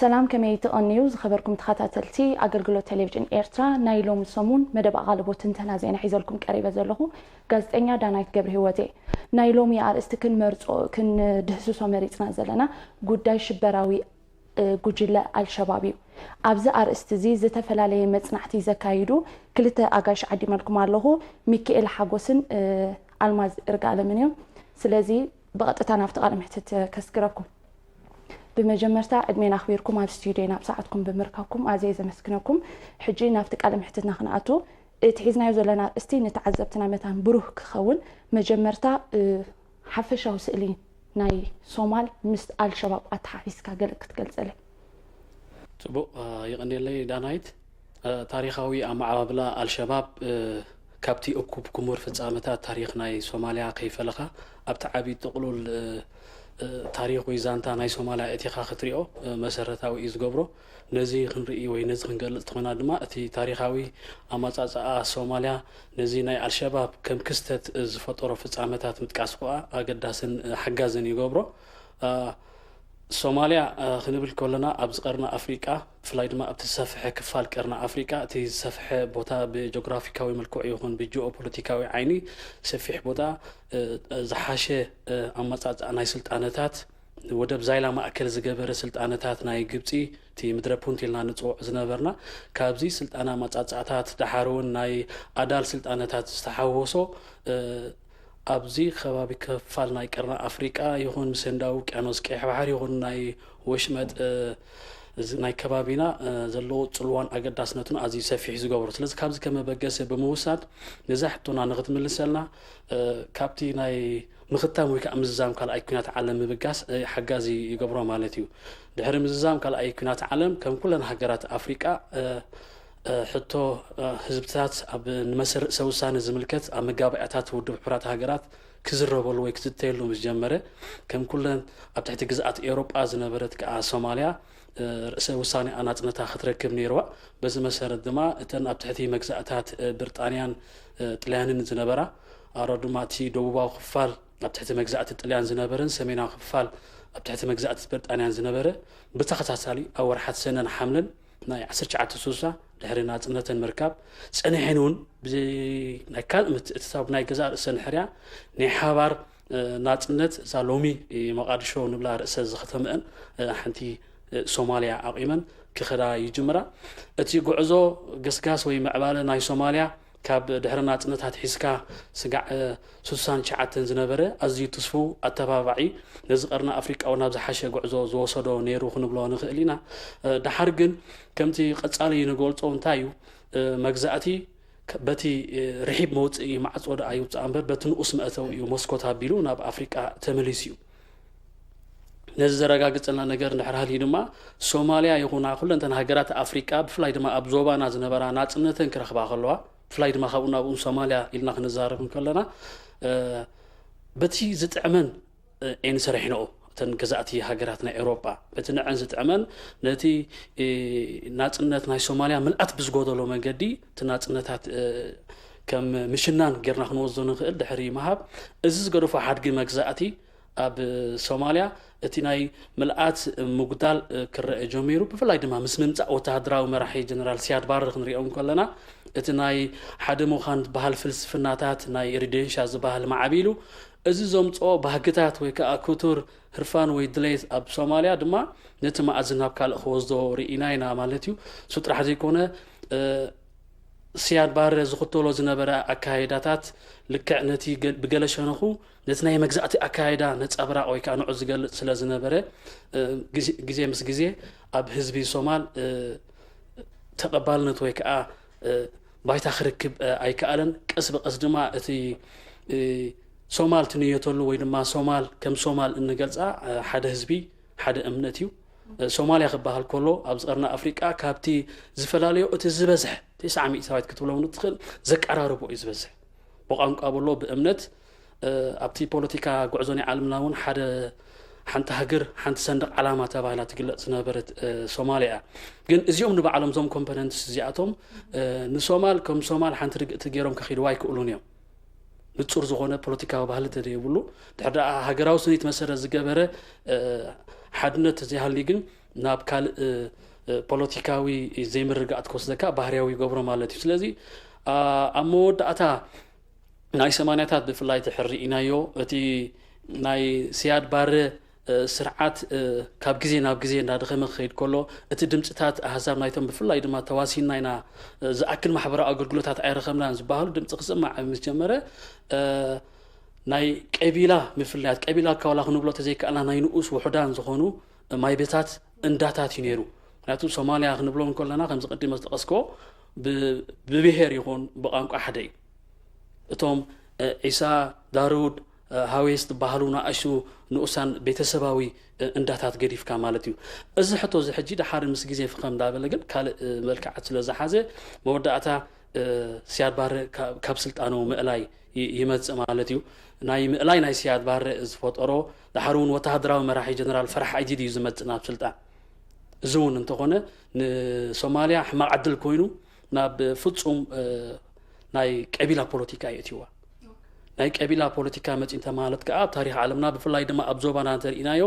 ሰላም፣ ከመይ ትቐንዩ ዝኸበርኩም ተኸታተልቲ ኣገልግሎት ቴሌቪዥን ኤርትራ? ናይ ሎሚ ሰሙን መደብ ኣቓልቦ ትንተና ዜና ሒዘልኩም ቀሪበ ዘለኹ ጋዜጠኛ ዳናይት ገብረ ህይወት እየ። ናይ ሎሚ ኣርእስቲ ክንመርጾ፣ ክንድህስሶ መሪጽና ዘለና ጉዳይ ሽበራዊ፣ እ፣ ጉጅለ ኣልሸባብ እዩ። ኣብዚ ኣርእስቲ እዚ ዝተፈላለየ መጽናዕቲ ዘካይዱ ክልተ ኣጋይሽ ዓዲመልኩም ኣለኹ፣ ሚካኤል ሓጎስን፣ እ፣ ኣልማዝ እርጋለምን እዮም። ስለዚ ብቐጥታ ናብቲ ቃለ መሕትት ከስግረኩም። ብመጀመርታ ዕድሜና ኣኽቢርኩም ኣብ ስቱድዮ ናብ ሰዓትኩም ብምርካብኩም ኣዝየ ዘመስግነኩም። ሕጂ ናብቲ ቃለ መሕትትና ክንኣቱ፣ እቲ ሒዝናዮ ዘለና ኣርእስቲ ንተዓዘብትና መታን ብሩህ ክኸውን፣ መጀመርታ፣ እ፣ ሓፈሻዊ ስእሊ ናይ ሶማል ምስ ኣልሸባብ ኣተሓሒዝካ ገለ ክትገልጸለይ? ጽቡቕ፣ እ፣ የቐንየለይ ዳናይት። እ፣ ታሪኻዊ ኣመዓባብላ ኣልሸባብ፣ እ፣ ካብቲ እኩብ ክሙር ፍጻመታት ታሪኽ ናይ ሶማልያ ከይፈለኻ፣ ኣብቲ ዓቢ ጥቕሉል፣ እ፣ እ፣ ታሪኽ ወይ ዛንታ ናይ ሶማልያ ኣእቲኻ ክትሪኦ፣ እ፣ መሰረታዊ እዩ ዝገብሮ። ነዚ ክንርኢ ወይ ነዚ ክንገልጽ እንተኾይና ድማ፣ እቲ ታሪኻዊ ኣመጻጽኣ ሶማልያ ነዚ ናይ ኣልሸባብ ከም ክስተት ዝፈጠሮ ፍጻመታት ምጥቃስ ከኣ ኣገዳስን፣ እ፣ ሓጋዝን ይገብሮ። እ፣ ሶማልያ፣ እ፣ ክንብል ከለና ኣብዚ ቀርኒ ኣፍሪቃ፣ ብፍላይ ድማ ኣብቲ ዝሰፍሐ ክፋል ቀርኒ ኣፍሪቃ፣ እቲ ዝሰፍሐ ቦታ ብጂኦግራፊካዊ መልክዑ ይኹን ብጂኦፖለቲካዊ ዓይኒ ሰፊሕ ቦታ፣ እ፣ ዝሓሸ፣ እ፣ ኣመጻጽኣ ናይ ስልጣነታት፣ ወደብ ዛይላ ማእከል ዝገበረ ስልጣነታት ናይ ግብጺ፣ እቲ ምድረ ፑንት ኢልና ንጽውዖ ዝነበርና፣ ካብዚ ስልጣነ ኣመጻጽኣታት ደሓር እውን ናይ ኣዳል ስልጣነታት ዝተሓወሶ፣ እ፣ ኣብዚ ከባቢ ክፋል ናይ ቀርኒ ኣፍሪቃ ይኹን ምስ ህንዳዊ ውቅያኖስ ቀይሕ ባሕሪ ይኹን ናይ ወሽመጥ፣ እ፣ እዚ ናይ ከባቢና፣ እ፣ ዘለዎ ጽልዋን ኣገዳስነቱን ኣዝዩ ሰፊሕ ዝገብሮ። ስለዚ ካብዚ ከም መበገሲ ብምውሳድ ነዛ ሕቶና ንክትምልሰልና፣ እ፣ ካብቲ ናይ ምኽታም ወይ ከዓ ምዝዛም ካልኣይ ኲናት ዓለም ምብጋስ፣ እ፣ ሓጋዚ ይገብሮ ማለት እዩ። ድሕሪ ምዝዛም ካልኣይ ኲናት ዓለም ከም ኩለን ሃገራት ኣፍሪቃ፣ እ፣ እ፣ ሕቶ፣ እ፣ ህዝብታት ኣብ ንመሰል ርእሰ ውሳነ ዝምልከት ኣብ መጋባእያታት ውድብ ሕቡራት ሃገራት ክዝረበሉ ወይ ክዝተየሉ ምስ ጀመረ፣ ከም ኩለን ኣብ ትሕቲ ግዝኣት ኤውሮጳ ዝነበረት ከኣ ሶማልያ፣ እ፣ ርእሰ ውሳኔኣ ናጽነታ ክትረክብ ነይርዋ። በዚ መሰረት ድማ እተን ኣብ ትሕቲ መግዛእታት፣ እ፣ ብሪጣንያን፣ እ፣ ጥልያንን ዝነበራ፣ ኣሮ ድማ እቲ ደቡባዊ ክፋል ኣብ ትሕቲ መግዛእቲ ጥልያን ዝነበረን ሰሜናዊ ክፋል ኣብ ትሕቲ መግዛእቲ ብሪጣንያን ዝነበረ፣ ብተኸታታሊ ኣብ ወርሓት ሰነን ሓምለን ናይ ዓሰርተ ትሽዓተ ስሳ ድሕሪ ናጽነተን ምርካብ ጸኒሐን እውን ብዘይ ናይ ካልእ ምትእትታው ብናይ ገዛእ ርእሰን ሕርያ ናይ ሓባር፣ እ፣ ናጽነት እዛ ሎሚ፣ እ፣ መቓድሾ ንብላ ርእሰ ዝኸተመአን፣ እ፣ ሓንቲ፣ እ፣ ሶማልያ ኣቑመን ክኸዳ ይጅምራ። እቲ ጉዕዞ ገስጋስ ወይ ምዕባለ ናይ ሶማልያ ካብ ድሕሪ ናጽነት ኣትሒዝካ ስጋዕ፣ እ፣ ስሳን ትሽዓተን ዝነበረ ኣዝዩ ትስፉው ኣተባባዒ፣ ነዚ ቀርኒ ኣፍሪቃ ናብ ዝሓሸ ጉዕዞ ዝወሰዶ ነይሩ ክንብሎ ንኽእል ኢና። እ፣ ደሓር ግን ከምቲ ቀጻሊ ንገልጾ እንታይ እዩ፣ እ፣ መግዛእቲ ከ-፣ በቲ፣ እ፣ ርሒብ መውጽኢ ማዕጾ ደኣ ይውጻእ እምበር በቲ ንኡስ መእተዊ እዩ መስኮት ኣቢሉ ናብ ኣፍሪቃ ተመሊሱ እዩ። ነዚ ዘረጋግጸልና ነገር እንድሕር ሃልዩ ድማ ሶማልያ ይኹና ኩለንተን ሃገራት ኣፍሪቃ ብፍላይ ድማ ኣብ ዞባና ዝነበራ ናጽነተን ክረኽባ ከለዋ፣ ብፍላይ ድማ ካብኡ ናብኡ ሶማልያ ኢልና ክንዛረብ እንከለና፣ እ፣ በቲ ዝጥዕመን፣ እ፣ እየን ሰሪሕንኦ። እተን ገዛእቲ ሃገራት ናይ ኤውሮጳ በቲ ንዐን ዝጥዕመን ነቲ፣ እ፣ ናጽነት ናይ ሶማልያ ምልኣት ብዝጎደሎ መንገዲ እቲ ናጽነታት፣ እ፣ ከም ምሽናን ጌርና ክንወስዶ ንኽእል ድሕሪ ምሃብ፣ እዚ ዝገደፎ ሓድጊ መግዛእቲ ኣብ ሶማልያ እቲ ናይ ምልኣት ምጉዳል ክረአ ጀሚሩ። ብፍላይ ድማ ምስ ምምጻእ ወተሃደራዊ መራሒ ጀነራል ሲያድ ባረ ክንሪኦ እንከለና፣ እቲ ናይ ሓደ ምዃን ዝበሃል ፍልስፍናታት፣ ናይ ሪደንሻ ዝበሃል ማዕቢሉ። እዚ ዘምጽኦ ባህግታት ወይ ከኣ ክቱር ህርፋን ወይ ድሌት ኣብ ሶማልያ ድማ ነቲ መኣዝን ናብ ካልእ ክወስዶ ርኢና ኢና ማለት እዩ። እሱ ጥራሕ ዘይኮነ፣ እ፣ ሲያድ ባረ ዝኽተሎ ዝነበረ ኣካይዳታት ልክዕ ነቲ ገ-፣ ብገለ ሸነኹ ነቲ ናይ መግዛእቲ ኣካይዳ ነጸብራቕ ወይ ከኣ ንዑ ዝገልጽ ስለ ዝነበረ፣ እ፣ ግዜ፣ ግዜ ምስ ግዜ ኣብ ህዝቢ ሶማል፣ እ፣ ተቐባልነት ወይ ከኣ፣ እ፣ ባይታ ክረክብ፣ እ፣ ኣይከኣለን። ቀስ ብቐስ ድማ እቲ፣ እ፣ ሶማል ትንየተሉ ወይ ድማ ሶማል ከም ሶማል እንገልጻ፣ እ፣ ሓደ ህዝቢ፣ ሓደ እምነት እዩ። እ፣ ሶማልያ ክበሃል ከሎ ኣብዚ ቀርኒ ኣፍሪቃ ካብቲ ዝፈላለዮ እቲ ዝበዝሐ፣ ተስዓ ሚእታዊት ክትብሎ እውን እትኽእል፣ ዘቀራርቦ እዩ ዝበዝሕ። ብቋንቋ በሎ፣ ብእምነት፣ እ፣ ኣብቲ ፖለቲካ ጉዕዞ ናይ ዓለምና እውን ሓደ፣ ሓንቲ ሃገር፣ ሓንቲ ሰንደቕ ዓላማ ተባሂላ ትግለጽ ዝነበረት፣ እ፣ ሶማልያ እያ። ግን እዚኦም ንባዕሎም፣ እዞም ኮምፖነንትስ እዚኣቶም፣ እ፣ ንሶማል ከም ሶማል ሓንቲ ርግእቲ ገይሮም ከኺድዋ ኣይክእሉን እዮም። ንጹር ዝኾነ ፖለቲካዊ ባህሊ ተዘይብሉ፣ ድሕሪ ደኣ ሃገራዊ ስኒት መሰረት ዝገበረ፣ እ፣ ሓድነት ተዘይሃልዩ ግን፣ ናብ ካልእ ፖለቲካዊ ዘይምርግጋኣት ክወስደካ ባህርያዊ ይገብሮ ማለት እዩ። ስለዚ ኣብ መወዳእታ ናይ ሰማንያታት ብፍላይ ድሕር ርኢናዮ፣ እቲ ናይ ስያድ ባረ ስርዓት ካብ ግዜ ናብ ግዜ እናደኸመ ክኸይድ ከሎ፣ እቲ ድምፅታት ኣህዛብ ናይቶም ብፍላይ ድማ ተዋሲንና ኢና፣ ዝኣክል ማሕበራዊ ኣገልግሎታት ኣይረኸብናን ዝበሃሉ ድምፂ ክስማዕ ምስ ጀመረ፣ ናይ ቀቢላ ምፍልያት፣ ቀቢላ ካውላ ክንብሎ ተዘይከኣልና ናይ ንኡስ ውሑዳን ዝኾኑ ማይበታት እንዳታት እዩ ነይሩ። ምክንያቱ ሶማልያ ክንብሎ እንከለና ከምዚ ቅድመ ዝጠቐስኮ ብብሄር ይኹን ብቋንቋ ሓደ እዩ። እቶም ዒሳ፣ ዳሩድ፣ ሃዌስ ዝበሃሉ ንኣሽቱ ንኡሳን ቤተሰባዊ እንዳታት ገዲፍካ ማለት እዩ። እዚ ሕቶ እዚ ሕጂ ድሓር ምስ ግዜ ፍኸም እንዳበለ ግን ካልእ መልክዓት ስለ ዝሓዘ መወዳእታ ስያድ ባረ ካብ ስልጣኑ ምእላይ ይመፅእ ማለት እዩ። ናይ ምእላይ ናይ ስያድ ባረ ዝፈጠሮ ድሓር እውን ወተሃደራዊ መራሒ ጀነራል ፈራሕ ኣይዲድ እዩ ዝመፅእ ናብ ስልጣን። እዚ እውን እንተኾነ ንሶማልያ ሕማቕ ዕድል ኮይኑ ናብ ፍፁም ናይ ቀቢላ ፖለቲካ የእትይዋ። ናይ ቀቢላ ፖለቲካ መፂ እንተ ማለት ከዓ ኣብ ታሪክ ዓለምና ብፍላይ ድማ ኣብ ዞባና እንተርኢናዮ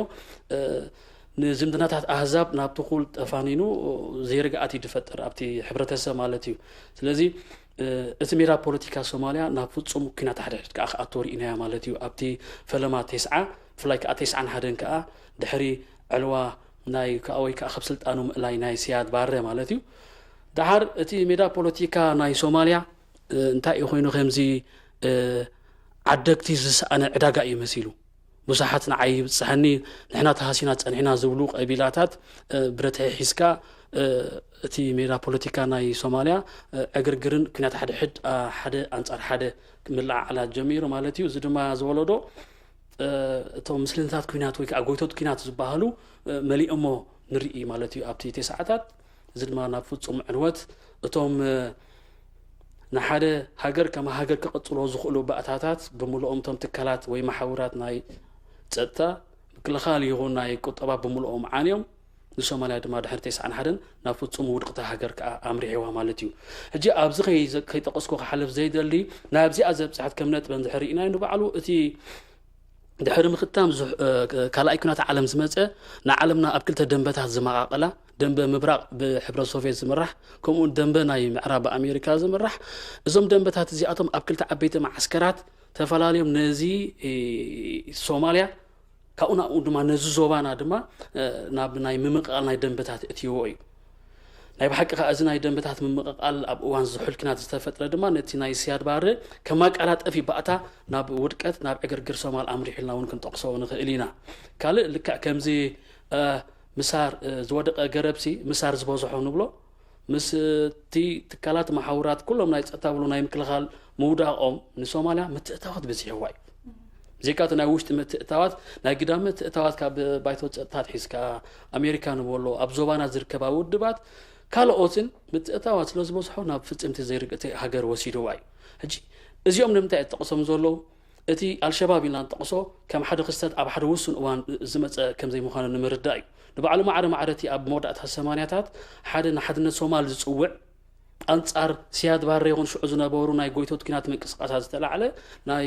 ንዝምድናታት ኣህዛብ ናብ ትኹል ጠፋኒኑ ዘይርግኣት እዩ ዝፈጥር ኣብቲ ሕብረተሰብ ማለት እዩ። ስለዚ እቲ ሜዳ ፖለቲካ ሶማልያ ናብ ፍፁም ኩናት ሓድሕድ ከዓ ክኣቶ ርኢናዮ ማለት እዩ። ኣብቲ ፈለማ ቴስዓ ብፍላይ ከዓ ቴስዓን ሓደን ከዓ ድሕሪ ዕልዋ ናይ ከዓ ወይ ከዓ ካብ ስልጣኑ ምእላይ ናይ ስያድ ባረ ማለት እዩ። ድሓር እቲ ሜዳ ፖለቲካ ናይ ሶማልያ እንታይ እዩ ኮይኑ ከምዚ ዓደግቲ ዝሰኣነ ዕዳጋ እዩ መሲሉ። ብዙሓት ንዓይ ይብፅሐኒ፣ ንሕና ተሃሲና ፀኒሕና ዝብሉ ቀቢላታት ብረት ሒዝካ እቲ ሜዳ ፖለቲካ ናይ ሶማልያ ዕግርግርን ኩናት ሓድሕድ ሓደ ኣንፃር ሓደ ምልዓዓላት ጀሚሩ ማለት እዩ። እዚ ድማ ዝወለዶ እቶም ምስልንታት ኩናት ወይ ከዓ ጎይቶት ኩናት ዝበሃሉ መሊኦሞ ንርኢ ማለት እዩ ኣብቲ ተስዓታት። እዚ ድማ ናብ ፍፁም ዕንወት እቶም ንሓደ ሃገር ከም ሃገር ክቕፅሎ ዝኽእሉ ባእታታት ብምልኦም እቶም ትካላት ወይ መሓውራት ናይ ፀጥታ ምክልኻል ይኹን ናይ ቁጠባ ብምልኦም ዓንዮም ንሶማልያ ድማ ድሕሪ ተስዓን ሓደን ናብ ፍፁም ውድቅታ ሃገር ከዓ ኣምሪሕዋ ማለት እዩ። ሕጂ ኣብዚ ከይጠቀስኩ ክሓልፍ ዘይደሊ ናብዚኣ ዘብፅሐት ከም ነጥበን ድሕሪ ኢናዮ ንባዕሉ እቲ ድሕሪ ምኽታም ካልኣይ ኩናት ዓለም ዝመፀ ንዓለምና ኣብ ክልተ ደንበታት ዝመቓቐላ ደንበ ምብራቕ ብሕብረት ሶቪየት ዝምራሕ ከምኡ ደንበ ናይ ምዕራብ ኣሜሪካ ዝምራሕ እዞም ደንበታት እዚኣቶም ኣብ ክልተ ዓበይቲ መዓስከራት ተፈላለዮም ነዚ ሶማልያ ካብኡ ናብኡ ድማ ነዚ ዞባና ድማ ናብ ናይ ምምቕቓል ናይ ደንበታት እትይዎ እዩ። ናይ ብሓቂ ከዓ እዚ ናይ ደንበታት ምምቕቓል ኣብ እዋን ዝሑል ኪናት ዝተፈጥረ ድማ ነቲ ናይ ስያድ ባረ ከማቀላጠፊ ባእታ ናብ ውድቀት ናብ ዕግርግር ሶማል ኣምሪሑልና እውን ክንጠቕሶ ንኽእል ኢና። ካልእ ልክዕ ከምዚ ምሳር ዝወደቀ ገረብሲ ምሳር ዝበዝሖ ንብሎ ምስ እቲ ትካላት መሓውራት ኩሎም ናይ ፀጥታ ብሎ ናይ ምክልኻል ምውዳቆም ንሶማልያ ምትእታዋት በዚሕዋ እዩ። ብዘይካ እቲ ናይ ውሽጢ ምትእታዋት ናይ ግዳም ምትእታዋት ካብ ባይቶ ፀጥታ ኣትሒዝካ ኣሜሪካ ንበሎ ኣብ ዞባና ዝርከባ ውድባት ካልኦትን ምትእታዋት ስለ ዝበዝሖ ናብ ፍፅምቲ ዘይርግእቲ ሃገር ወሲድዋ እዩ። ሕጂ እዚኦም ንምንታይ እጠቕሶም ዘለዉ እቲ ኣልሸባብ ኢልና ንጠቕሶ ከም ሓደ ክስተት ኣብ ሓደ ውሱን እዋን ዝመፀ ከም ዘይምዃኑ ንምርዳእ እዩ። ንባዕሉ ማዕረ ማዕረ እቲ ኣብ መወዳእታ ሰማንያታት ሓደ ንሓድነት ሶማል ዝፅውዕ ኣንጻር ሲያድ ባሬ ይኹን ሽዑ ዝነበሩ ናይ ጎይቶት ኪናት ምንቅስቃሳት ዝተላዕለ ናይ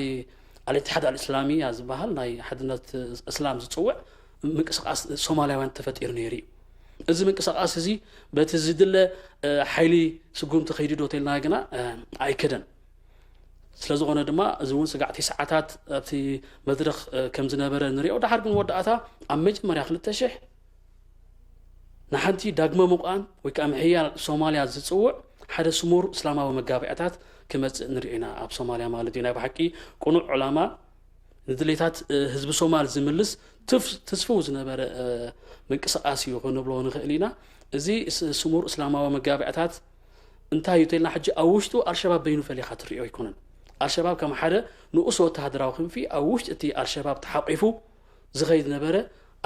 ኣልኢትሓድ ኣልእስላሚያ ዝበሃል ናይ ሓድነት እስላም ዝጽውዕ ምንቅስቃስ ሶማልያውያን ተፈጢሩ ነይሩ እዩ። እዚ ምንቅስቃስ እዚ በቲ ዝድለ ሓይሊ ስጉምቲ ከይዱ ዶ ተልና ግና ኣይከደን። ስለ ዝኾነ ድማ እዚ እውን ስጋዕቲ ሰዓታት ኣብቲ መድረኽ ከም ዝነበረ ንሪኦ። ድሓር ግን ወዳእታ ኣብ መጀመርያ ክልተ ሽሕ ንሓንቲ ዳግመ ምቋም ወይ ከዓ ምሕያል ሶማልያ ዝፅውዕ ሓደ ስሙር እስላማዊ መጋበያታት ክመፅእ ንሪኦ ኢና ኣብ ሶማልያ ማለት እዩ። ናይ ብሓቂ ቅኑዕ ዕላማ ንድሌታት ህዝቢ ሶማል ዝምልስ ትስፍው ዝነበረ ምንቅስቃስ እዩ ክንብሎ ንኽእል ኢና። እዚ ስሙር እስላማዊ መጋበያታት እንታይ እዩ ተልና ሕጂ ኣብ ውሽጡ ኣልሸባብ በይኑ ፈሊኻ ትሪኦ ኣይኮነን። ኣልሸባብ ከም ሓደ ንኡስ ወተሃደራዊ ክንፊ ኣብ ውሽጢ እቲ ኣልሸባብ ተሓቂፉ ዝኸይድ ነበረ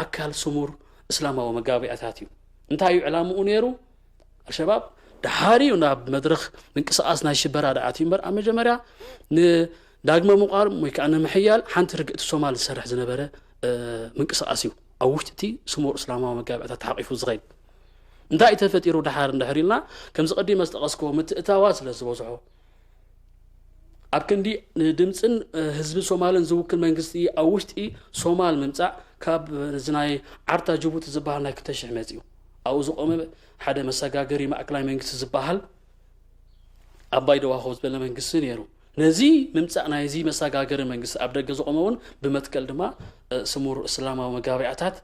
ኣካል ስሙር እስላማዊ መጋበያታት እዩ። እንታይ እዩ ዕላምኡ ነይሩ? ኣልሸባብ ድሓር እዩ ናብ መድረኽ ምንቅስቃስ ናይ ሽበራ ደኣት እዩ እምበር ኣብ መጀመርያ ንዳግመ ምቋም ወይ ከዓ ንምሕያል ሓንቲ ርግእቲ ሶማል ዝሰርሕ ዝነበረ ምንቅስቃስ እዩ። ኣብ ውሽጢ እቲ ስሙር እስላማዊ መጋበያታት ተሓቂፉ ዝኸይድ እንታይ እዩ ተፈጢሩ ድሓር እንድሕር ኢልና ከምዚ ቀዲመ ዝጠቐስክዎ ምትእታዋት ስለ ዝበዝሖ ኣብ ክንዲ ንድምፅን ህዝቢ ሶማልን ዝውክል መንግስቲ ኣብ ውሽጢ ሶማል ምምፃእ ካብ እዚ ናይ ዓርታ ጅቡቲ ዝበሃል ናይ ክልተ ሽሕ መፂኡ ኣብኡ ዝቆመ ሓደ መሰጋገሪ ማእከላይ መንግስቲ ዝበሃል ኣባይ ደዋሆ ዝበለ መንግስቲ ነይሩ። ነዚ ምምፃእ ናይዚ መሰጋገሪ መንግስቲ ኣብ ደገ ዝቆመ እውን ብመትከል ድማ ስሙር እስላማዊ መጋቢያታት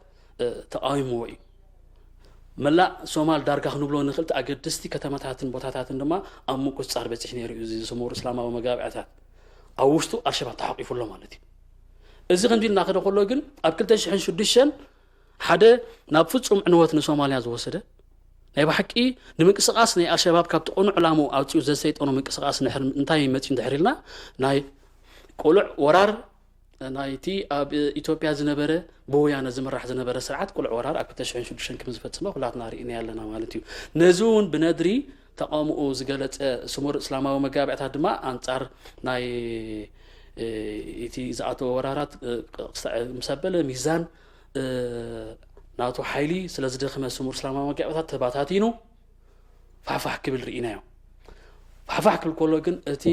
ተቃዊምዎ እዩ። መላእ ሶማል ዳርጋ ክንብሎ ንክእል ኣገደስቲ ከተማታትን ቦታታትን ድማ ኣብ ምቁፅፃር በፂሕ ነይሩ እዩ። እዚ ስሙር እስላማዊ መጋቢያታት ኣብ ውሽጡ ኣልሸባብ ተሓቂፉ ኣሎ ማለት እዩ። እዚ ከምዚ ኢልና ክደ ከሎ ግን ኣብ ክልተ ሽሕን ሽዱሽተን ሓደ ናብ ፍጹም ዕንወት ንሶማልያ ዝወሰደ ናይ ብሓቂ ንምንቅስቃስ ናይ ኣልሸባብ ካብቲ ቅኑዕ ዕላሙ ኣውፅኡ ዘሰይጠኖ ምንቅስቃስ እንታይ መፅዩ እንድሕር ኢልና ናይ ቁሉዕ ወራር ናይቲ ኣብ ኢትዮጵያ ዝነበረ ብወያነ ዝምራሕ ዝነበረ ስርዓት ቁሉዕ ወራር ኣብ ክልተ ሽሕን ሽዱሽተን ከም ዝፈጸመ ኩላትና ርኢና ኣለና ማለት እዩ። ነዚ እውን ብነድሪ ተቃውምኡ ዝገለጸ ስሙር እስላማዊ መጋቢያታት ድማ ኣንጻር ናይ እቲ ዝኣተወ ወራራት ምስ ኣበለ ሚዛን ናቱ ሓይሊ ስለ ዝደኸመ ስሙር እስላማዊ መጋቢያታት ተባታቲኑ ፋሕፋሕ ክብል ርኢናዮ። ፋሕፋሕ ክብል ከሎ ግን እቲ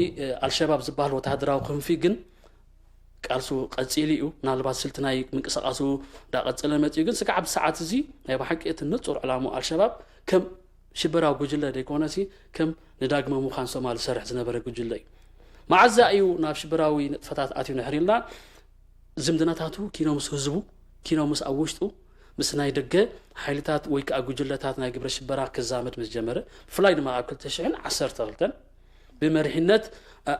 ኣልሸባብ ዝበሃል ወተሃደራዊ ክንፊ ግን ቃልሱ ቀጺሉ እዩ። ምናልባት ስልቲ ናይ ምንቅስቃሱ እንዳቀጸለ መጺኡ ግን ስጋዕ ኣብዚ ሰዓት እዚ ናይ ብሓቂ እቲ ንጹር ዕላሙ ኣልሸባብ ከም ሽበራዊ ጉጅለ ዘይኮነሲ ከም ንዳግመ ምዃን ሶማል ዝሰርሕ ዝነበረ ጉጅለ እዩ። መዓዛ እዩ ናብ ሽበራዊ ንጥፈታት ኣትዩ ንሕር ኢልና ዝምድናታቱ ኪኖ ምስ ህዝቡ ኪኖ ምስ ኣብ ውሽጡ ምስ ናይ ደገ ሓይልታት ወይ ከዓ ጉጅለታት ናይ ግብረ ሽበራ ክዛመድ ምስ ጀመረ ብፍላይ ድማ ኣብ ክልተ ሽሕን ዓሰርተ ክልተን ብመሪሕነት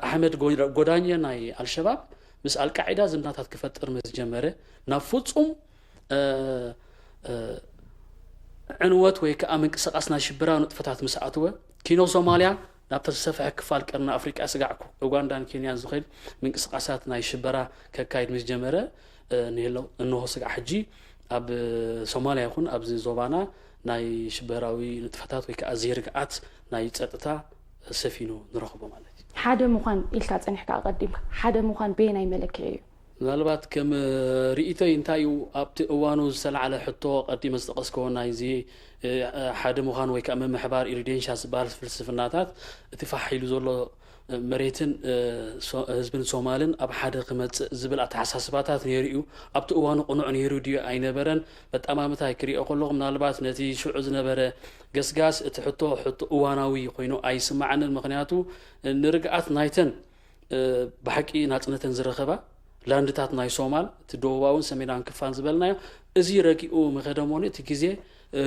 ኣሕመድ ጎዳኘ ናይ ኣልሸባብ ምስ ኣልቃዒዳ ዝምድናታት ክፈጥር ምስ ጀመረ ናብ ፍጹም ዕንወት ወይ ከዓ ምንቅስቃስ ናይ ሽበራዊ ንጥፈታት ምስ ኣተወ ኪኖ ሶማልያ ናብቲ ዝሰፍሐ ክፋል ቀርኒ ኣፍሪቃ ስጋዕ ኡጋንዳን ኬንያን ዝኸይድ ምንቅስቃሳት ናይ ሽበራ ከካይድ ምስ ጀመረ ንህለው እንሆ ስጋዕ ሕጂ ኣብ ሶማልያ ይኹን ኣብዚ ዞባና ናይ ሽበራዊ ንጥፈታት ወይ ከዓ ዘይርግኣት ናይ ፀጥታ ሰፊኑ ንረኽቦ ማለት እዩ። ሓደ ምዃን ኢልካ ፀኒሕካ ኣቐዲምካ ሓደ ምዃን በየናይ መለክዒ እዩ? ምናልባት ከም ርእይቶይ እንታይ እዩ ኣብቲ እዋኑ ዝተላዕለ ሕቶ ቀዲመ ዝጠቐስከዎ ናይዚ ሓደ ምዃን ወይ ከዓ ምምሕባር ኢሪዴንሻ ዝበሃል ፍልስፍናታት እቲ ፋሕ ኢሉ ዘሎ መሬትን ህዝብን ሶማልን ኣብ ሓደ ክመፅእ ዝብል ኣተሓሳስባታት ነይሩ እዩ። ኣብቲ እዋኑ ቅኑዕ ነይሩ ድዩ ኣይነበረን? በጣም ኣመታይ ክሪኦ ከለኹ ምናልባት ነቲ ሽዑ ዝነበረ ገስጋስ እቲ ሕቶ ሕቶ እዋናዊ ኮይኑ ኣይስማዓንን። ምክንያቱ ንርግኣት ናይተን ብሓቂ ናፅነተን ዝረኸባ ላንድታት ናይ ሶማል እቲ ደቡባውን ሰሜናውን ክፋል ዝበልናዮ እዚ ረጊኡ ምኸደሞኒ እቲ ግዜ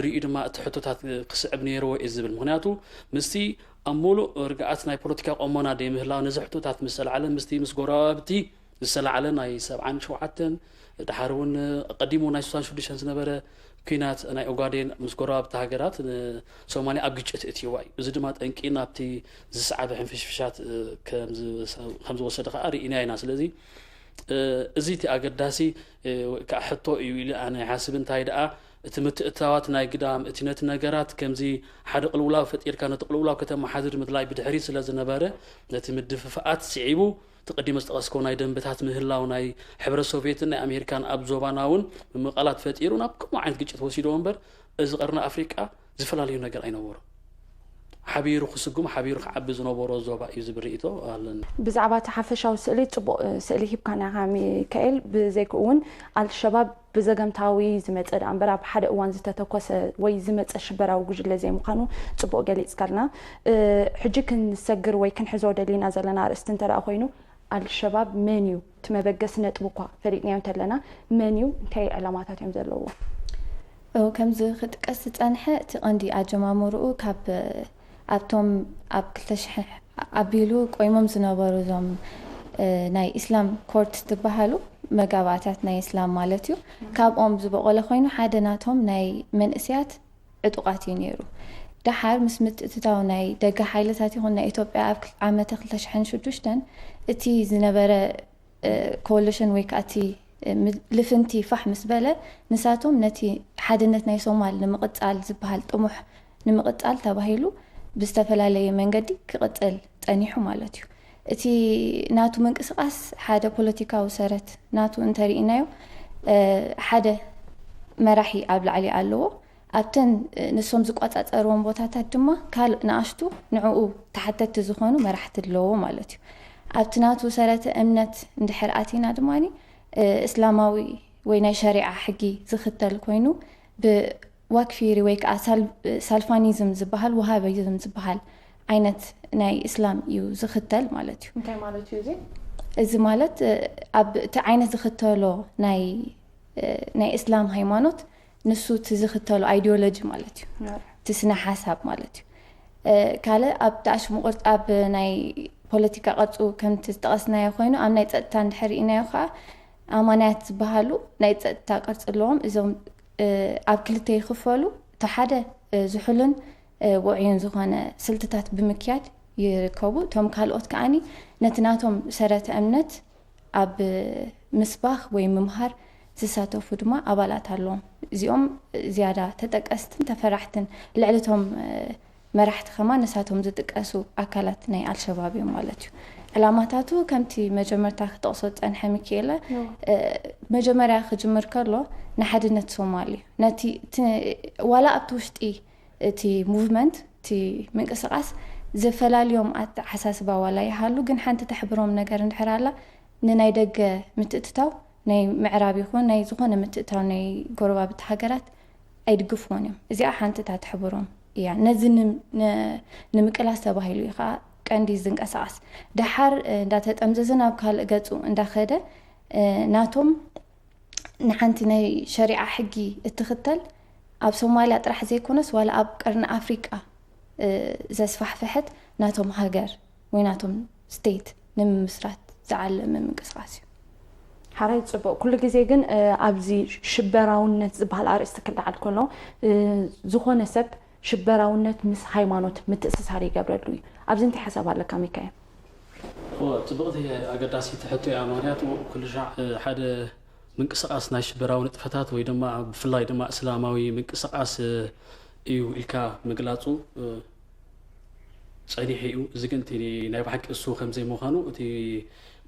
ርእዩ ድማ እቲ ሕቶታት ክስዕብ ነይርዎ እዩ ዝብል። ምክንያቱ ምስቲ ኣብ ሙሉእ ርግኣት ናይ ፖለቲካ ቆሞና ደይምህላው ነዚ ሕቶታት ምስ ተላዕለ ምስቲ ምስ ጎረባብቲ ዝተላዕለ ናይ ሰብዓን ሸውዓተን ድሓር እውን ቀዲሙ ናይ ስሳን ሽዱሽተን ዝነበረ ኲናት ናይ ኦጋዴን ምስ ጎረባብቲ ሃገራት ንሶማልያ ኣብ ግጭት እትይዋ እዩ። እዚ ድማ ጠንቂ ናብቲ ዝሰዓበ ሕንፍሽፍሻት ከም ዝወሰደ ከዓ ርኢና ኢና። ስለዚ እዚ እቲ ኣገዳሲ ወይ ከዓ ሕቶ እዩ ኢለ ኣነ ይሓስብ። እንታይ ደኣ እቲ ምትእትታዋት ናይ ግዳም እቲ ነቲ ነገራት ከምዚ ሓደ ቅልውላው ፈጢርካ ነቲ ቅልውላው ከተመሓድር ምድላይ ብድሕሪት ስለ ዝነበረ ነቲ ምድፍፋኣት ስዒቡ እቲ ቀዲመ ዝጠቐስኮ ናይ ደንብታት ምህላው ናይ ሕብረት ሶቭየትን ናይ ኣሜሪካን ኣብ ዞባና እውን ምምቓላት ፈጢሩ ናብ ከምኡ ዓይነት ግጭት ወሲድዎ እምበር እዚ ቀርኒ ኣፍሪቃ ዝፈላለዩ ነገር ኣይነበሮን። ሓቢሩ ክስጉም ሓቢሩ ክዓቢ ዝነበሮ ዞባ እዩ ዝብል ርእይቶ ኣለኒ። ብዛዕባ እቲ ሓፈሻዊ ስእሊ ፅቡቕ ስእሊ ሂብካና ኢኻ ሚካኤል። ብዘይክኡ እውን ኣልሸባብ ብዘገምታዊ ዝመፀ ደኣ እምበር ኣብ ሓደ እዋን ዝተተኮሰ ወይ ዝመፀ ሽበራዊ ጉጅለ ዘይምዃኑ ፅቡቕ ገሊፅካልና። ሕጂ ክንሰግር ወይ ክንሕዞ ደሊና ዘለና ኣርእስቲ እንተ ደኣ ኮይኑ ኣልሸባብ መን እዩ እቲ መበገሲ ነጥቢ እኳ ፈሊጥናዮ እንተለና መን እዩ እንታይ ዕላማታት እዮም ዘለውዎ? ከምዚ ክጥቀስ ዝፀንሐ እቲ ቀንዲ ኣጀማምርኡ ካብ ኣብቶም ኣብ ክልተ ሽሕ ኣቢሉ ቆይሞም ዝነበሩ እዞም ናይ ኢስላም ኮርት ዝበሃሉ መጋባእታት ናይ ኢስላም ማለት እዩ። ካብኦም ዝበቆለ ኮይኑ ሓደ ናቶም ናይ መንእስያት ዕጡቃት እዩ ነይሩ። ደሓር ምስ ምትእትታው ናይ ደገ ሓይልታት ይኹን ናይ ኢትዮጵያ ኣብ ዓመተ ክልተ ሽሕን ሽዱሽተን እቲ ዝነበረ ኮሊሽን ወይ ከዓ እቲ ልፍንቲ ፋሕ ምስ በለ ንሳቶም ነቲ ሓድነት ናይ ሶማል ንምቕፃል ዝበሃል ጥሙሕ ንምቕፃል ተባሂሉ ብዝተፈላለየ መንገዲ ክቕፅል ፀኒሑ ማለት እዩ። እቲ ናቱ ምንቅስቃስ ሓደ ፖለቲካዊ ሰረት ናቱ እንተርኢናዮ ሓደ መራሒ ኣብ ላዕሊ ኣለዎ። ኣብተን ንሶም ዝቆፃፀርዎም ቦታታት ድማ ካልእ ንኣሽቱ ንዕኡ ተሓተቲ ዝኾኑ መራሕቲ ኣለዎ ማለት እዩ። ኣብቲ ናቱ ሰረተ እምነት እንድሕር ኣቲና ድማ እስላማዊ ወይ ናይ ሸሪዓ ሕጊ ዝኽተል ኮይኑ ብ ዋክፊሪ ወይ ከዓ ሳል- ሳልፋኒዝም ዝበሃል፣ ወሃቢዝም ዝበሃል ዓይነት ናይ እስላም እዩ ዝኽተል ማለት እዩ። እንታይ ማለት እዩ እዚ? እዚ ማለት እ፣ ኣብ እቲ ዓይነት ዝኽተሎ ናይ እ፣ ናይ እስላም ሃይማኖት ንሱ እቲ ዝኽተሎ ኣይዲዮሎጂ ማለት እዩ፣ እቲ ስነ ሓሳብ ማለት እዩ። እ፣ ካልእ ኣብ ተኣሽሙ ቅርፂ ኣብ ናይ ፖለቲካ ቅርፁ ከምቲ ዝጠቐስናዮ ኮይኑ ኣብ ናይ ፀጥታ እንድሕር ርኢናዮ ከዓ ኣማንያት ዝበሃሉ ናይ ፀጥታ ቅርፂ ኣለዎም። እዞም እ፣ ኣብ ክልተ ይኽፈሉ። እቲ ሓደ እ፣ ዝሑልን እ፣ ውዑይን ዝኾነ ስልትታት ብምክያድ ይርከቡ። እቶም ካልኦት ከዓኒ ነቲ ናቶም ሰረተ እምነት ኣብ ምስባኽ ወይ ምምሃር ዝሳተፉ ድማ ኣባላት ኣለዎም። እዚኦም ዝያዳ ተጠቀስትን ተፈራሕትን ልዕሊ እቶም እ፣ መራሕቲ ከማን ንሳቶም ዝጥቀሱ ኣካላት ናይ ኣልሸባብ እዮም ማለት እዩ። ዕላማታቱ ከምቲ መጀመርታ ክጠቕሶ ዝጸንሐ ሚኪኤለ እ፣ መጀመርያ ክጅምር ከሎ ንሓድነት ሶማል እዩ። ነቲ እቲ ዋላ ኣብቲ ውሽጢ እቲ ሙቭመንት እቲ ምንቅስቃስ ዘፈላልዮም ኣተሓሳስባ ዋላ ይሃሉ፣ ግን ሓንቲ ተሕብሮም ነገር እንድሕር ኣላ ንናይ ደገ ምትእትታው ናይ ምዕራብ ይኹን ናይ ዝኾነ ምትእትታው ናይ ጎረባብቲ ሃገራት ኣይድግፍዎን እዮም። እዚኣ ሓንቲ እታ ተሕብሮም እያ። ነዚ ን- ን- ንምቅላስ ተባሂሉ እዩ ከዓ ቀንዲ ዝንቀሳቐስ። ደሓር እ፣ እንዳተጠምዘዘ ናብ ካልእ ገፁ እንዳኸደ እ፣ ናቶም ንሓንቲ ናይ ሸሪዓ ሕጊ እትኽተል ኣብ ሶማልያ ጥራሕ ዘይኮነስ ዋላ ኣብ ቀርኒ ኣፍሪቃ እ፣ ዘስፋሕፈሐት ናቶም ሃገር ወይ ናቶም ስቴት ንምምስራት ዝዓለመ ምንቅስቃስ እዩ። ሓራይ ጽቡቕ። ኩሉ ግዜ ግን እ፣ ኣብዚ ሽበራውነት ዝበሃል ኣርእስቲ ክለዓል ከሎ እ፣ ዝኾነ ሰብ ሽበራውነት ምስ ሃይማኖት ምትእስሳር ይገብረሉ እዩ። ኣብዚ እንታይ ሓሳብ ኣለካ ሚካኤል? እወ፣ ጽብቕቲ ኣገዳሲት ሕቶ እያ። ምኽንያቱ ኩሉ ሻዕ እ፣ ሓደ ምንቅስቃስ ናይ ሽበራዊ ንጥፈታት ወይ ድማ ብፍላይ ድማ እስላማዊ ምንቅስቃስ እ፣ እዩ ኢልካ ምግላጹ እ፣ ጸኒሑ እዩ። እዚ ግን እቲ ናይ ብሓቂ እሱ ከም ዘይምዃኑ እቲ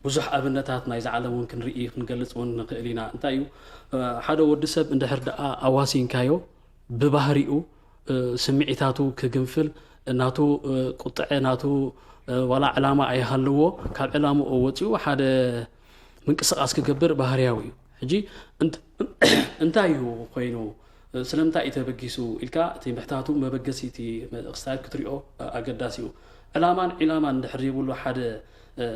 ብዙሕ ኣብነታት ናይዚ ዓለም እውን ክንርኢ ክንገልጽ እውን ንኽእል ኢና። እንታይ እዩ እ፣ ሓደ ወዲ ሰብ እንድሕር ደኣ ኣዋሲንካዮ ብባህሪኡ እ፣ ስምዒታቱ ክግንፍል ናቱ እ፣ ቁጥዐ ናቱ እ፣ ዋላ ዕላማ ኣይሃልዎ ካብ ዕላምኡ ወፂኡ ሓደ ምንቅስቃስ ክገብር ባህርያዊ እዩ። ሕጂ እንት- እንታይ እዩ ኮይኑ እ፣ ስለምንታይ እዩ ተበጊሱ ኢልካ እቲ ምሕታቱ መበገሲ እቲ ክስታይት ክትሪኦ እ፣ ኣገዳሲ እዩ። ዕላማን ዒላማን እንድሕር ዘይብሉ ሓደ እ፣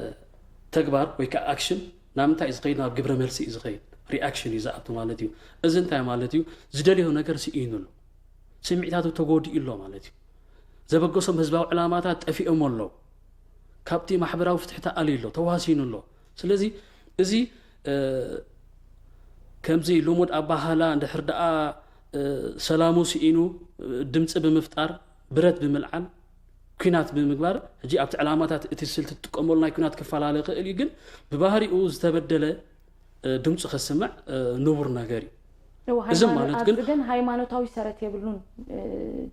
ተግባር ወይ ከዓ ኣክሽን ናብ ምንታይ እዩ ዝኸይድ? ናብ ግብረ መልሲ እዩ ዝኸይድ። ሪኣክሽን እዩ ዝኣቱ ማለት እዩ። እዚ እንታይ ማለት እዩ? ዝደልዮ ነገር ስኢኑ ኣሎ። ስምዒታቱ ተጎዲኡ ኣሎ ማለት እዩ። ዘበገሶም ህዝባዊ ዕላማታት ጠፊኦም ኣለዉ። ካብቲ ማሕበራዊ ፍትሒ ተኣልዩ ኣሎ፣ ተዋሲኑ ኣሎ። ስለዚ እዚ እ፣ ከምዚ ልሙድ ኣባሃላ እንድሕር ደኣ እ፣ ሰላሙ ስኢኑ እ፣ ድምፂ ብምፍጣር ብረት ብምልዓል ኲናት ብምግባር ሕጂ ኣብቲ ዕላማታት እቲ ስልቲ ትጥቀመሉ ናይ ኲናት ክፈላለ ይኽእል እዩ፣ ግን ብባህሪኡ ዝተበደለ እ፣ ድምፁ ከስምዕ እ፣ ንቡር ነገር እዩ። እወ፣ እዚ ሃይማኖ- ማለት ኣብዚ ግን ግን ሃይማኖታዊ ሰረት የብሉን እ፣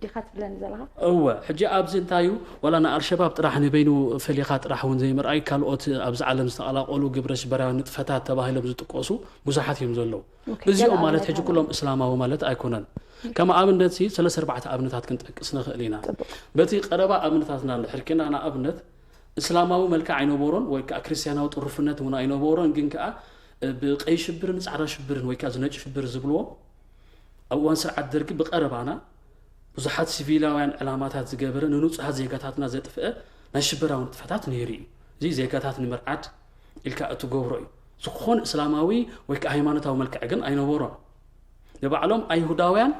ዲኻ ትብለኒ ዘለኻ? እወ፣ ሕጂ ኣብዚ እንታይ እዩ ዋላ ንኣልሸባብ ጥራሕ ንበይኑ ፈሊኻ ጥራሕ እውን ዘይምርኣይ ካልኦት ኣብዚ ዓለም ዝተቐላቀሉ ግብረ ሽበራዊ ንጥፈታት ተባሂሎም ዝጥቀሱ ብዙሓት እዮም ዘለዉ። ኦኬ፣ እዚኦም ገለ ማለት ኣብነት ሕጂ ኣለዉ። ኩሎም እስላማዊ ማለት ኣይኮነን። ከም ኣብነት ሲ ሰለስተ ኣርባዕተ ኣብነታት ክንጠቅስ ንኽእል ኢና። ጽቡቕ። በቲ ቀረባ ኣብነታትና እንድሕር ኬና ንኣብነት እስላማዊ መልክዕ ኣይነበሮን ወይ ከዓ ክርስትያናዊ ጥሩፍነት እውን ኣይነበሮን፣ ግን ከዓ እ፣ ብቀይ ሽብርን ፃዕዳ ሽብርን ወይ ከዓ ዝነጭ ሽብር ዝብልዎ ኣብ እዋን ስርዓት ደርጊ ብቀረባና ብዙሓት ሲቪላውያን ዕላማታት ዝገበረ ንንጹሃት ዜጋታትና ዘጥፍአ ናይ ሽበራዊ ንጥፈታት ነይሩ እዩ። እዚ ዜጋታት ንምርዓድ ኢልካ እትገብሮ እዩ። ዝኾነ እስላማዊ ወይ ከዓ ሃይማኖታዊ መልክዕ ግን ኣይነበሮን። ንባዕሎም ኣይሁዳውያን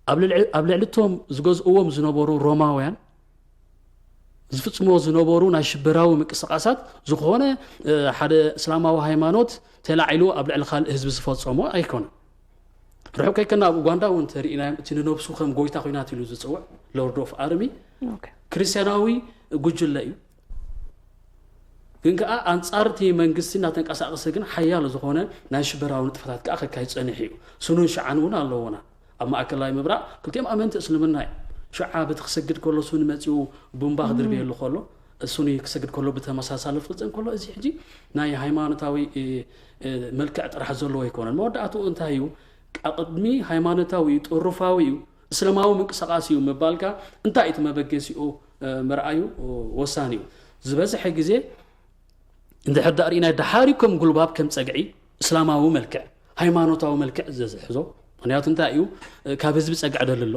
ኣብ ልዕሊ ኣብ ልዕሊ እቶም ዝገዝእዎም ዝነበሩ ሮማውያን ዝፍጽምዎ ዝነበሩ ናይ ሽበራዊ ምንቅስቃሳት ዝኾነ እ፣ ሓደ እስላማዊ ሃይማኖት ተላዒሉ ኣብ ልዕሊ ካልእ ህዝቢ ዝፈጸሞ ኣይኮነን። ርሑቅ ከይከና ኣብ ኡጋንዳ እውን ተሪኢናዮም። እቲ ንነብሱ ከም ጎይታ ኮይናት ኢሉ ዝጽውዕ ሎርድ ኦፍ ኣርሚ ኦኬ። ክርስትያናዊ ጉጅለ እዩ። ግን ከዓ ኣንጻር እቲ መንግስቲ እናተንቀሳቀሰ ግን ሓያል ዝኾነ ናይ ሽበራዊ ንጥፈታት ከዓ ከካይድ ጸኒሑ እዩ። ስኑን ሽዓን እውን ኣለዎና። ኣብ ማእከላይ ምብራቕ ክልቲኦም ኣመንቲ እስልምና እዮም። ሽዓ በቲ ክሰግድ ከሎ ሱኒ መጺኡ ቡምባ ክድርብየሉ ከሎ ሱኒ ክሰግድ ከሎ ብተመሳሳሊ ፍልጽም ከሎ እዚ ሕጂ ናይ ሃይማኖታዊ እ፣ እ፣ መልክዕ ጥራሕ ዘለዎ ኣይኮነን። መወዳእትኡ እንታይ እዩ? ኣቕድሚ ሃይማኖታዊ እዩ፣ ጥሩፋዊ እዩ፣ እስላማዊ ምንቅስቃስ እዩ ምባልካ እንታይ እቲ መበገሲኡ እ፣ ምርኣዩ ወሳኒ እዩ። ዝበዝሐ ግዜ እንድሕር ዳእ ርኢና ድሓር እዩ ከም ጉልባብ ከም ጸግዒ እስላማዊ መልክዕ ሃይማኖታዊ መልክዕ ዘዝሕዞ ምክንያቱ እንታይ እዩ? ካብ ህዝቢ ጸግዒ ደሊ ኣሎ።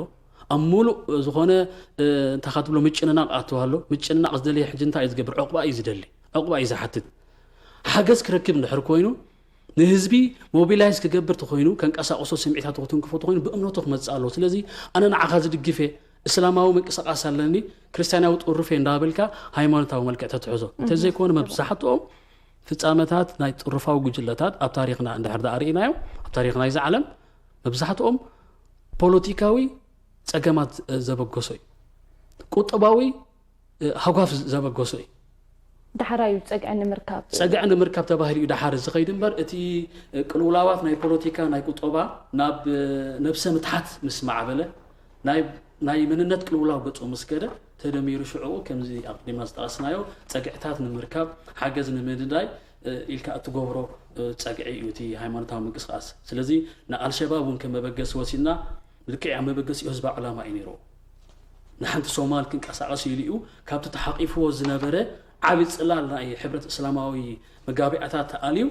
ኣብ ሙሉእ ዝኾነ እንታይ ትብሎ ምጭንናቕ ኣትዋ ኣሎ። ምጭንናቕ ዝደለየ ሕጂ እንታይ እዩ ዝገብር? ዕቑባ እዩ ዝደሊ። ዕቑባ እዩ ዝሓትት። ሓገዝ ክረክብ እንድሕር ኮይኑ ንህዝቢ ሞቢላይዝ ክገብር ተኮይኑ፣ ከንቀሳቕሶ፣ ስምዒታቱ ክትንክፎ ተኮይኑ ብእምነቱ ክመጽእ ኣለዎ። ስለዚ ኣነ ንዓኻ ዝድግፍ እየ፣ እስላማዊ ምንቅስቃስ ኣለኒ፣ ክርስትያናዊ ጥሩፍ እየ እንዳበልካ ሃይማኖታዊ መልክዕ ተትሕዞ። እንተዘይኮነ መብዛሕትኦም ፍጻመታት ናይ ጥሩፋዊ ጉጅለታት ኣብ ታሪኽና እንድሕር ደኣ ርኢናዮም፣ ኣብ ታሪኽ ናይዚ ዓለም መብዛሕትኦም ፖለቲካዊ ጸገማት ዘበገሶ እዩ። ቁጠባዊ ሃጓፍ ዘበገሶ እዩ። ዳሕራዩ ጸግዒ ንምርካብ ጸግዒ ንምርካብ ተባሂሉ እዩ ዳሓር ዝኸይድ እምበር፣ እቲ ቅልውላዋት ናይ ፖለቲካ፣ ናይ ቁጠባ ናብ ነብሰ ምትሓት ምስ ማዕበለ፣ ናይ መንነት ቅልውላው ገጹ ምስ ከደ፣ ተደሚሩ ሽዑ ከምዚ ኣቕዲምና ዝጠቐስናዮ ጸግዕታት ንምርካብ፣ ሓገዝ ንምንዳይ ኢልካ እትገብሮ ጸግዒ እዩ እቲ ሃይማኖታዊ ምንቅስቃስ። ስለዚ ንኣልሸባብ እውን ከም መበገሲ ወሲድና፣ ልክዕ መበገሲኡ ህዝባዊ ዕላማ እዩ ነይርዎ። ንሓንቲ ሶማል ክንቀሳቐስ ኢሉ እዩ ካብቲ ተሓቂፍዎ ዝነበረ ዓቢ ጽላል ናይ ሕብረት እስላማዊ መጋቢያታት ተኣልዩ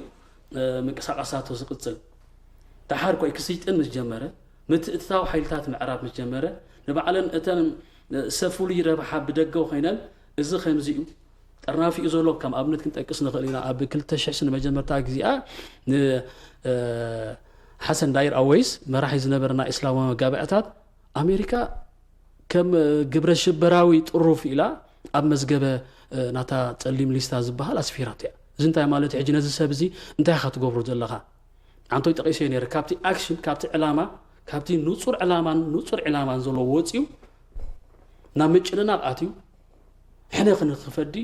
ምንቅስቃሳቱ ዝቕጽል። ደሓር ኮይ ክስይጥን ምስ ጀመረ፣ ምትእትታው ሓይልታት ምዕራብ ምስ ጀመረ፣ ንባዕለን እተን ሰብ ፍሉይ ረብሓ ብደገ ኮይነን እዚ ከምዚ እዩ ጠርናፊኡ ዘሎ። ከም ኣብነት ክንጠቅስ ንኽእል ኢና። ኣብ ክልተ ሽሕ ንመጀመርታ ግዜኣ ንሓሰን ዳይር ኣወይስ መራሒ ዝነበረ ናይ እስላማዊ መጋብዕታት ኣሜሪካ ከም ግብረ ሽበራዊ ጥሩፍ ኢላ ኣብ መዝገበ ናታ ጸሊም ሊስታ ዝበሃል ኣስፊራቶ እያ። እዚ እንታይ ማለት ሕጂ ነዚ ሰብ እዚ እንታይ ኢኻ ትገብሮ ዘለኻ? ኣንቶይ ጠቒሰዮ ነይረ። ካብቲ ኣክሽን፣ ካብቲ ዕላማ፣ ካብቲ ንጹር ዕላማን ንጹር ዕላማን ዘለዎ ወጺኡ ናብ ምጭንናቕ ኣትዩ ሕነ ክንክፈዲ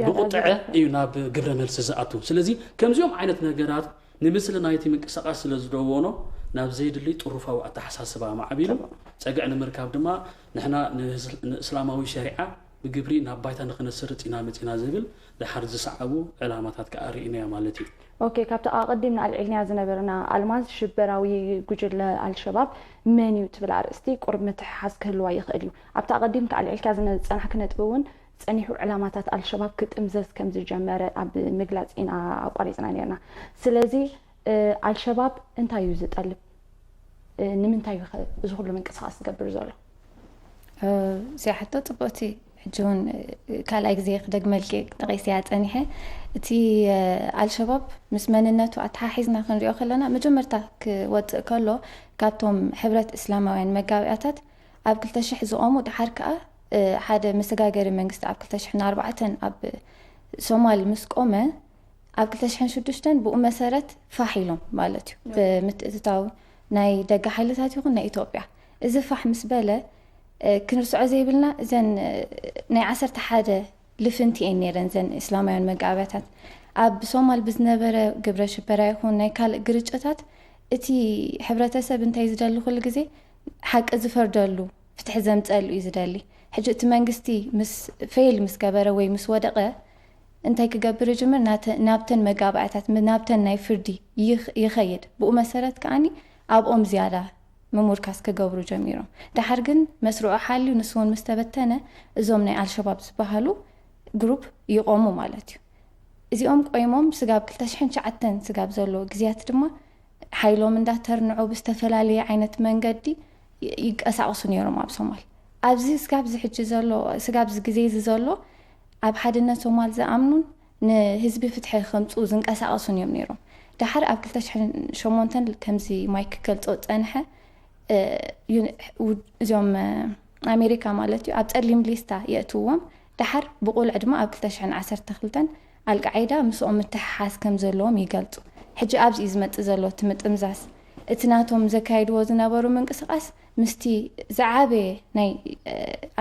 ብቁጥዐ እዩ ናብ ግብረ መልሲ ዝኣቱ። ስለዚ ከምዚኦም ዓይነት ነገራት ንምስሊ ናይቲ ምንቅስቃስ ስለ ዝደወኖ ናብ ዘይድሊ ጥሩፋዊ ኣተሓሳስባ ማዕቢሉ ጸግዒ ንምርካብ ድማ ንሕና ንእስላማዊ ሸሪዓ ብግብሪ ናብ ባይታ ንክነስርጽ ኢና መጺና ዝብል ደሓር ዝሰዓቡ ዕላማታት ከኣ ርኢናዮ ማለት እዩ። ኦኬ፣ ካብቲ ኣቐዲምና ኣልዒልናያ ዝነበርና ኣልማዝ ሽበራዊ ጉጅለ ኣልሸባብ መን እዩ ትብል ኣርእስቲ ቁሩብ ምትሕሓዝ ክህልዋ ይኽእል እዩ። ኣብቲ ኣቐዲምካ ኣልዒልካ ዝነ- ዝጸናሕኪ ነጥቢ እውን ጸኒሑ ዕላማታት ኣልሸባብ ክጥምዘዝ ከም ዝጀመረ ኣብ ምግላጽ ኢና ኣቋሪጽና ነርና። ስለዚ ኣልሸባብ እንታይ እዩ ዝጠልብ? ንምንታይ እዩ እዚ ኩሉ ምንቅስቃስ ዝገብር ዘሎ? እዚኣ ሕቶ ፅቡቅቲ። ሕጂ እውን ካልኣይ ግዜ ክደግመልኪ ጠቂሰያ ፀኒሐ። እቲ ኣልሸባብ ምስ መንነቱ ኣተሓሒዝና ክንሪኦ ከለና መጀመርታ ክወፅእ ከሎ ካብቶም ሕብረት እስላማውያን መጋቢያታት ኣብ ክልተ ሽሕ ዝቆሙ ድሓር ከዓ ሓደ መሰጋገሪ መንግስቲ ኣብ ክልተ ሽሕን ኣርባዕተን ኣብ ሶማል ምስ ቆመ ኣብ ክልተ ሽሕን ሽዱሽተን ብኡ መሰረት ፋሕ ኢሎም ማለት እዩ ብምትእትታው ናይ ደገ ሓይልታት ይኹን ናይ ኢትዮጵያ። እዚ ፋሕ ምስ በለ ክንርስዖ ዘይብልና እዘን ናይ ዓሰርተ ሓደ ልፍንቲ እየን ነይረን እዘን እስላማውያን መጋብያታት። ኣብ ሶማል ብዝነበረ ግብረ ሽበራ ይኹን ናይ ካልእ ግርጭታት እቲ ሕብረተሰብ እንታይ ዝደሊ ኩሉ ግዜ ሓቂ ዝፈርደሉ ፍትሒ ዘምፀሉ እዩ ዝደሊ። ሕጂ እቲ መንግስቲ ምስ ፌል ምስ ገበረ ወይ ምስ ወደቐ እንታይ ክገብር ይጅምር? ናተ- ናብተን መጋባእታት ም- ናብተን ናይ ፍርዲ ይኽ- ይኸይድ። ብኡ መሰረት ከዓኒ ኣብኦም ዝያዳ ምሙርካስ ክገብሩ ጀሚሮም። ደሓር ግን መስርዑ ሓልዩ ንሱ እውን ምስ ተበተነ እዞም ናይ ኣልሸባብ ዝበሃሉ ግሩፕ ይቆሙ ማለት እዩ። እዚኦም ቆይሞም ስጋብ ክልተ ሽሕን ትሽዓተን ስጋብ ዘሎ ግዜያት ድማ ሓይሎም እንዳተርንዑ ብዝተፈላለየ ዓይነት መንገዲ ይንቀሳቐሱ ነይሮም ኣብ ሶማል። ኣብዚ ስጋብዚ ሕጂ ዘሎ ስጋብዚ ግዜ እዚ ዘሎ ኣብ ሓድነት ሶማል ዝኣምኑን ንህዝቢ ፍትሒ ከምፅኡ ዝንቀሳቐሱን እዮም ነይሮም። ደሓር ኣብ ክልተ ሽሕን ሸሞንተን ከምዚ ማይክ ክገልፆ ዝፀንሐ እዚኦም ኣሜሪካ ማለት እዩ ኣብ ፀሊም ሊስታ የእትዎም። ደሓር ብቁልዕ ድማ ኣብ ክልተ ሽሕን ዓሰርተ ክልተን ኣልቃዒዳ ምስኦም ምትሕሓዝ ከም ዘለዎም ይገልፁ። ሕጂ ኣብዚ እዩ ዝመፅእ ዘሎ እቲ ምጥምዛዝ። እቲ ናቶም ዘካይድዎ ዝነበሩ ምንቅስቃስ ምስቲ ዝዓበየ ናይ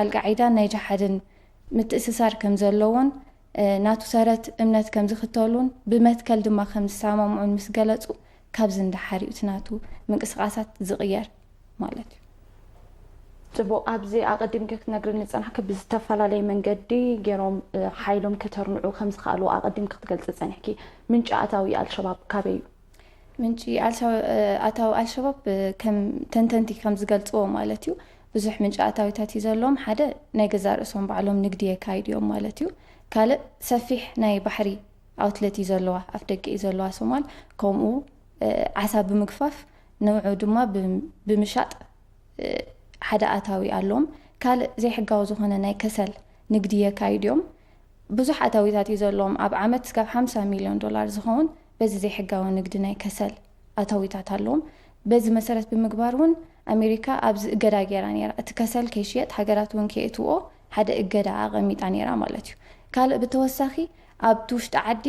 ኣልቃዒዳን ናይ ጅሓድን ምትእስሳር ከም ዘለዎን ናቱ ሰረት እምነት ከም ዝኽተሉን ብመትከል ድማ ከም ዝሰማምዑን ምስ ገለፁ ካብዚ ንደሓር እዩ እቲ ናቱ ምንቅስቃሳት ዝቕየር ማለት እዩ። ፅቡቕ፣ ኣብዚ ኣቐዲምኪ ክትነግርኒ ዝፀናሕኪ ብዝተፈላለየ መንገዲ ገይሮም ሓይሎም ከተርንዑ ከም ዝኸኣሉ ኣቐዲምኪ ክትገልፂ ፀኒሕኪ። ምንጪ ኣታዊ ኣልሸባብ ካበይ እዩ? ምንጪ ኣታዊ ኣልሸባብ ከም ተንተንቲ ከም ዝገልፅዎ ማለት እዩ ብዙሕ ምንጪ ኣታዊታት እዩ ዘለዎም። ሓደ ናይ ገዛ ርእሶም ባዕሎም ንግዲ የካይዱ እዮም ማለት እዩ። ካልእ ሰፊሕ ናይ ባሕሪ ኣውትለት እዩ ዘለዋ፣ ኣፍ ደገ እዩ ዘለዋ ሶማል። ከምኡ ዓሳ ብምግፋፍ ንዑ ድማ ብምሻጥ ሓደ ኣታዊ ኣለዎም። ካልእ ዘይሕጋዊ ዝኾነ ናይ ከሰል ንግዲ የካይዱ እዮም። ብዙሕ ኣታዊታት እዩ ዘለዎም። ኣብ ዓመት ስጋብ ሓምሳ ሚልዮን ዶላር ዝኸውን በዚ ዘይሕጋዊ ንግዲ ናይ ከሰል ኣታዊታት ኣለዎም። በዚ መሰረት ብምግባር እውን ኣሜሪካ ኣብዚ እገዳ ገይራ ነይራ። እቲ ከሰል ከይሽየጥ ሃገራት እውን ከየእትዎ ሓደ እገዳ ኣቐሚጣ ነይራ ማለት እዩ። ካልእ ብተወሳኺ ኣብቲ ውሽጢ ዓዲ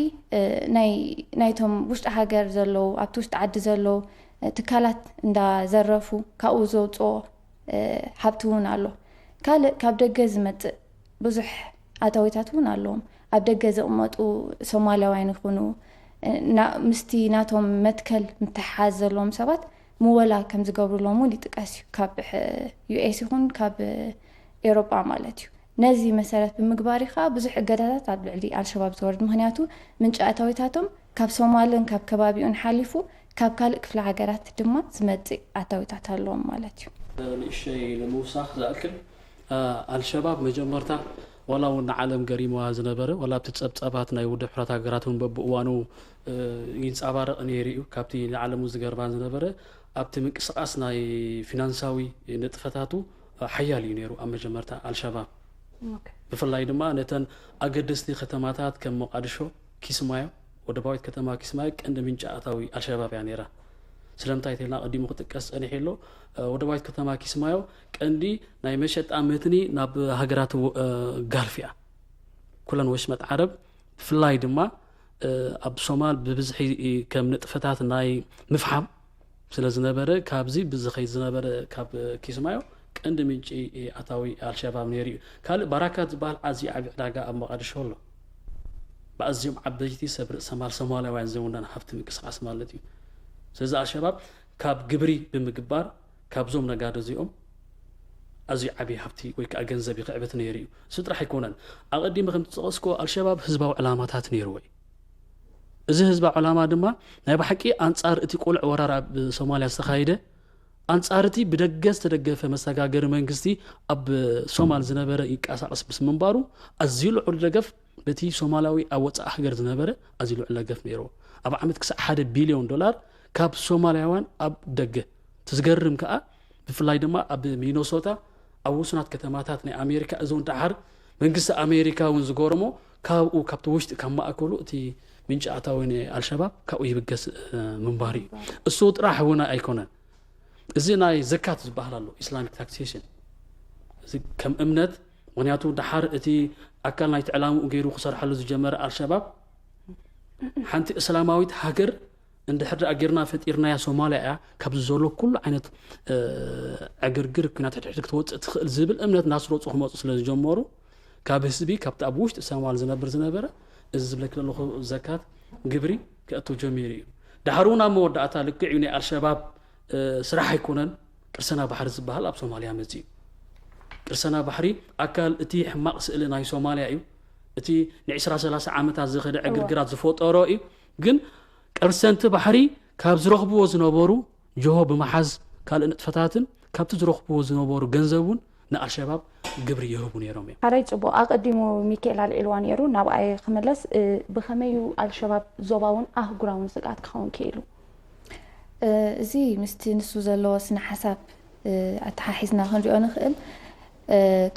ናይቶም ውሽጢ ሃገር ዘለዉ ኣብቲ ውሽጢ ዓዲ ዘለዉ ትካላት እንዳዘረፉ ካብኡ ዘውፅኦ ሃብቲ እውን ኣሎ። ካልእ ካብ ደገ ዝመፅእ ብዙሕ ኣታዊታት እውን ኣለዎም። ኣብ ደገ ዝቕመጡ ሶማላውያን ይኹኑ ምስቲ ናቶም መትከል ምትሓዝ ዘለዎም ሰባት ምወላ ከም ዝገብሩሎም እውን ይጥቀስ እዩ። ካብ ዩኤስ ይኹን ካብ ኤሮጳ ማለት እዩ። ነዚ መሰረት ብምግባር እዩ ከዓ ብዙሕ እገዳታት ኣብ ልዕሊ ኣልሸባብ ዝወርድ። ምክንያቱ ምንጪ ኣታዊታቶም ካብ ሶማልን ካብ ከባቢኡን ሓሊፉ ካብ ካልእ ክፍለ ሃገራት ድማ ዝመፅእ ኣታዊታት ኣለዎም ማለት እዩ። ንእሸይ ንምውሳኽ ዝኣክል ኣልሸባብ መጀመርታ ዋላ እውን ንዓለም ገሪመዋ ዝነበረ ዋላ ኣብቲ ፀብፀባት ናይ ውድብ ሕራት ሃገራት እውን በብእዋኑ ይንፀባረቕ ነይሩ እዩ። ካብቲ ንዓለሙ ዝገርማ ዝነበረ ኣብቲ ምንቅስቃስ ናይ ፊናንሳዊ ንጥፈታቱ ሓያል እዩ ነይሩ ኣብ መጀመርታ ኣልሸባብ። ብፍላይ ድማ ነተን ኣገደስቲ ከተማታት ከም ሞቃድሾ፣ ኪስማዮ፣ ወደባዊት ከተማ ኪስማዮ ቀንዲ ምንጪ ኣታዊ ኣልሸባብ እያ ነይራ። ስለምንታይ ተልና ቀዲሙ ክጥቀስ ጸኒሑ ኣሎ። ወደባዊት ከተማ ኪስማዮ ቀንዲ ናይ መሸጣ መትኒ ናብ ሃገራት ጋልፍ እያ። ኩለን ወሽመጥ ዓረብ ብፍላይ ድማ ኣብ ሶማል ብብዝሒ ከም ንጥፈታት ናይ ምፍሓም ስለ ዝነበረ ካብዚ ብዝኸይድ ዝነበረ ካብ ኪስማዮ ቀንዲ ምንጪ ኣታዊ ኣልሸባብ ነይሩ እዩ። ካልእ ባራካት ዝበሃል ኣዝዩ ዓብዪ ዕዳጋ ኣብ መቓድሾ ኣሎ። ብኣዝዮም ዓበይቲ ሰብ ርእሰ ማል ሶማላውያን ዝውነን ሃፍቲ ምንቅስቃስ ማለት እዩ። ስለዚ ኣልሸባብ ካብ ግብሪ ብምግባር ካብዞም ነጋዶ እዚኦም ኣዝዩ ዓብዪ ሃፍቲ ወይ ከዓ ገንዘብ ይኽዕብት ነይሩ እዩ። እሱ ጥራሕ ኣይኮነን። ኣቐዲመ ከም ዝጠቐስኮ ኣልሸባብ ህዝባዊ ዕላማታት ነይርዎ እዩ። እዚ ህዝባዊ ዕላማ ድማ ናይ ብሓቂ ኣንጻር እቲ ቁልዕ ወራር ኣብ ሶማልያ ዝተኻየደ ኣንጻር እቲ ብደገ ዝተደገፈ መሰጋገሪ መንግስቲ ኣብ ሶማል ዝነበረ ይንቀሳቐስ ምስ ምንባሩ ኣዝዩ ልዑል ደገፍ በቲ ሶማላዊ ኣብ ወጻኢ ሃገር ዝነበረ ኣዝዩ ልዑል ደገፍ ነይርዎ። ኣብ ዓመት ክሳዕ ሓደ ቢልዮን ዶላር ካብ ሶማልያውያን ኣብ ደገ። እቲ ዝገርም ከኣ ብፍላይ ድማ ኣብ ሚኖሶታ ኣብ ውሱናት ከተማታት ናይ ኣሜሪካ እዞን ደሓር መንግስቲ ኣሜሪካ እውን ዝገረሞ ካብኡ ካብቲ ውሽጢ ካብ ማእከሉ እቲ ምንጪ ኣታዊ ናይ ኣልሸባብ ካብኡ ይብገስ ምንባሩ እዩ። እሱ ጥራሕ እውን ኣይኮነን። እዚ ናይ ዘካት ዝበሃል ኣሎ ኢስላሚክ ታክሴሽን እዚ ከም እምነት ምክንያቱ ደሓር እቲ ኣካል ናይቲ ዕላምኡ ገይሩ ክሰርሐሉ ዝጀመረ ኣልሸባብ ሓንቲ እስላማዊት ሃገር እንድሕር ደኣ ጌርና ፈጢርናያ ሶማልያ እያ ካብዚ ዘሎ ኩሉ ዓይነት ዕግርግር ኩናት ሕድሕድ ክትወፅእ ትኽእል ዝብል እምነት እናስረፁ ክመፁ ስለ ዝጀመሩ ካብ ህዝቢ ካብቲ ኣብ ውሽጢ ሶማል ዝነብር ዝነበረ እዚ ዝብለኪ ዘለኹ ዘካት ግብሪ ከእቱ ጀሚሩ እዩ። ዳሕር እውን ኣብ መወዳእታ ልክዕ እዩ ናይ ኣልሸባብ ስራሕ ኣይኮነን ቅርሰና ባሕሪ ዝበሃል ኣብ ሶማልያ መፂኡ። ቅርሰና ባሕሪ ኣካል እቲ ሕማቕ ስእሊ ናይ ሶማልያ እዩ። እቲ ንዒስራ ሰላሳ ዓመታት ዝኸደ ዕግርግራት ዝፈጠሮ እዩ። ግን ቅርሰንቲ ባሕሪ ካብ ዝረኽብዎ ዝነበሩ ጅሆ ብምሓዝ ካልእ ንጥፈታትን ካብቲ ዝረኽብዎ ዝነበሩ ገንዘብ እውን ንኣልሸባብ ግብሪ ይህቡ ነይሮም እዮም። ሓራይ ጽቡቕ ኣቐዲሙ ሚካኤል ኣልዒልዋ ነይሩ ናብኣየ ክምለስ ብኸመይ እዩ ኣልሸባብ ዞባውን ኣህጉራውን ስግኣት ክኸውን ክኢሉ? እዚ ምስቲ ንሱ ዘለዎ ስነ ሓሳብ ኣተሓሒዝና ክንሪኦ ንኽእል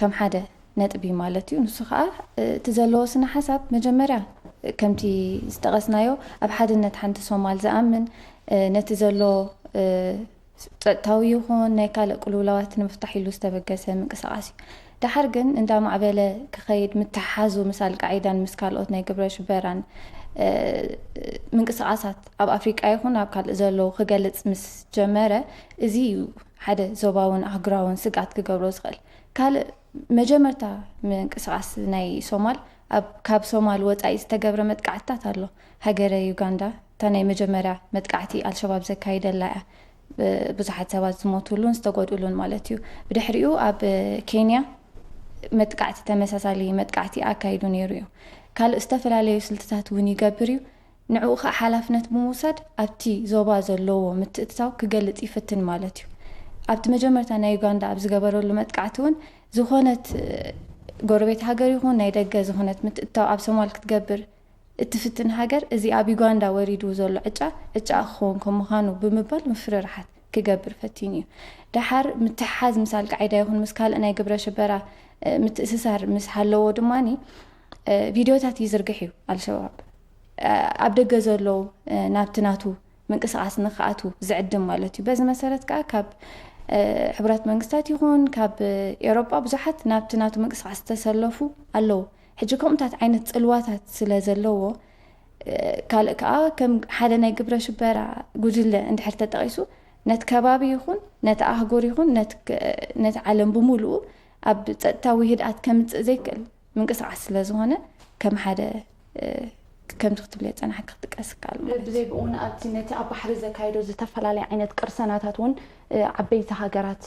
ከም ሓደ ነጥቢ ማለት እዩ። ንሱ ከዓ እቲ ዘለዎ ስነ ሓሳብ መጀመርያ ከምቲ ዝጠቐስናዮ ኣብ ሓድነት ሓንቲ ሶማል ዝኣምን ነቲ ዘሎ ጸጥታዊ ይኹን ናይ ካልእ ቅልውላዋት ንምፍታሕ ኢሉ ዝተበገሰ ምንቅስቓስ እዩ። ደሓር ግን እንዳማዕበለ ክኸይድ ምትሕሓዙ ምስ ኣልቃዒዳን ምስ ካልኦት ናይ ግብረ ሽበራን ምንቅስቓሳት ኣብ ኣፍሪቃ ይኹን ኣብ ካልእ ዘለዉ ክገልጽ ምስ ጀመረ እዚ እዩ ሓደ ዞባውን ኣህጉራውን ስግኣት ክገብሮ ዝኽእል። ካልእ መጀመርታ ምንቅስቓስ ናይ ሶማል ኣብ ካብ ሶማል ወጻኢ ዝተገብረ መጥቃዕትታት ኣሎ። ሃገረ ዩጋንዳ እታ ናይ መጀመርያ መጥቃዕቲ ኣልሸባብ ዘካይደላ እያ። ብዙሓት ሰባት ዝሞትሉን ዝተጎድኡሉን ማለት እዩ። ብድሕሪኡ ኣብ ኬንያ መጥቃዕቲ ተመሳሳሊ መጥቃዕቲ ኣካይዱ ነይሩ እዩ። ካልእ ዝተፈላለዩ ስልትታት እውን ይገብር እዩ። ንዕኡ ከዓ ሓላፍነት ብምውሳድ ኣብቲ ዞባ ዘለዎ ምትእትታው ክገልጽ ይፍትን ማለት እዩ። ኣብቲ መጀመርታ ናይ ዩጋንዳ ኣብ ዝገበረሉ መጥቃዕቲ እውን ዝኾነት ጎረቤት ሃገር ይኹን ናይ ደገ ዝኾነት ምትእትታው ኣብ ሶማል ክትገብር እትፍትን ሃገር እዚ ኣብ ዩጋንዳ ወሪዱ ዘሎ ዕጫ ዕጫ ክኸውን ከም ምዃኑ ብምባል ምፍርራሓት ክገብር ፈቲኑ እዩ። ደሓር ምትሕሓዝ ምስ ኣልቃዒዳ ይኹን ምስ ካልእ ናይ ግብረ ሽበራ ምትእስሳር ምስ ሃለዎ ድማ ቪድዮታት ይዝርግሕ እዩ ኣልሸባብ። ኣብ ደገ ዘለዉ ናብቲ ናቱ ምንቅስቃስ ንክኣትዉ ዝዕድም ማለት እዩ። በዚ መሰረት ከዓ ካብ ሕብረት መንግስታት ይኹን ካብ ኤውሮጳ ብዙሓት ናብቲ ናቱ ምንቅስቃስ ዝተሰለፉ ኣለዉ። ሕጂ ከምኡታት ዓይነት ፅልዋታት ስለ ዘለዎ ካልእ ከዓ ከም ሓደ ናይ ግብረ ሽበራ ጉጅለ እንድሕር ተጠቒሱ ነቲ ከባቢ ይኹን ነቲ ኣህጉር ይኹን ነቲ ዓለም ብምሉኡ ኣብ ፀጥታዊ ህድኣት ከምፅእ ዘይክእል ምንቅስቃስ ስለ ዝኾነ ከም ሓደ ከምዚ ክትብል እየ ፀናሕካ ክጥቀስ ይከኣል ማለት እዩ። ብዘይ ብኡ ኣብቲ ነቲ ኣብ ባሕሪ ዘካየዶ ዝተፈላለየ ዓይነት ቅርሰናታት እውን ዓበይቲ ሃገራት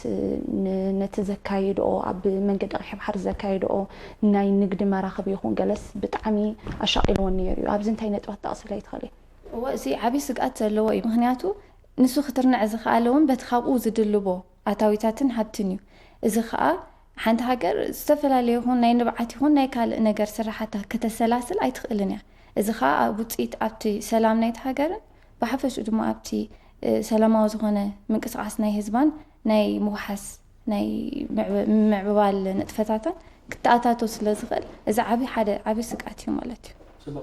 ነቲ ዘካየድኦ ኣብ መንገዲ ቀይሕ ባሕሪ ዘካየድኦ ናይ ንግዲ መራኽብ ይኹን ገለስ ብጣዕሚ ኣሻቒልወን ነይሩ እዩ። ኣብዚ እንታይ ነጥቢ ክትጠቕስለይ ትኽእሊ? እወ፣ እዚ ዓብዪ ስግኣት ዘለዎ እዩ። ምኽንያቱ ንሱ ክትርንዕ ዝኸኣለ እውን በቲ ካብኡ ዝድልቦ ኣታዊታትን ሃብትን እዩ። እዚ ኸኣ ሓንቲ ሃገር ዝተፈላለየ ይኹን ናይ ንብዓት ይኹን ናይ ካልእ ነገር ስራሓታ ከተሰላስል ኣይትኽእልን እያ። እዚ ኸኣ ኣብ ውፅኢት ኣብቲ ሰላም ናይቲ ሃገርን ብሓፈሽኡ ድማ ኣብቲ ሰላማዊ ዝኾነ ምንቅስቃስ ናይ ህዝባን ናይ ምውሓስ ናይ ምዕብባል ንጥፈታታን ክተኣታቶ ስለ ዝኽእል እዚ ዓብዪ ሓደ ዓብዪ ስግኣት እዩ ማለት እዩ።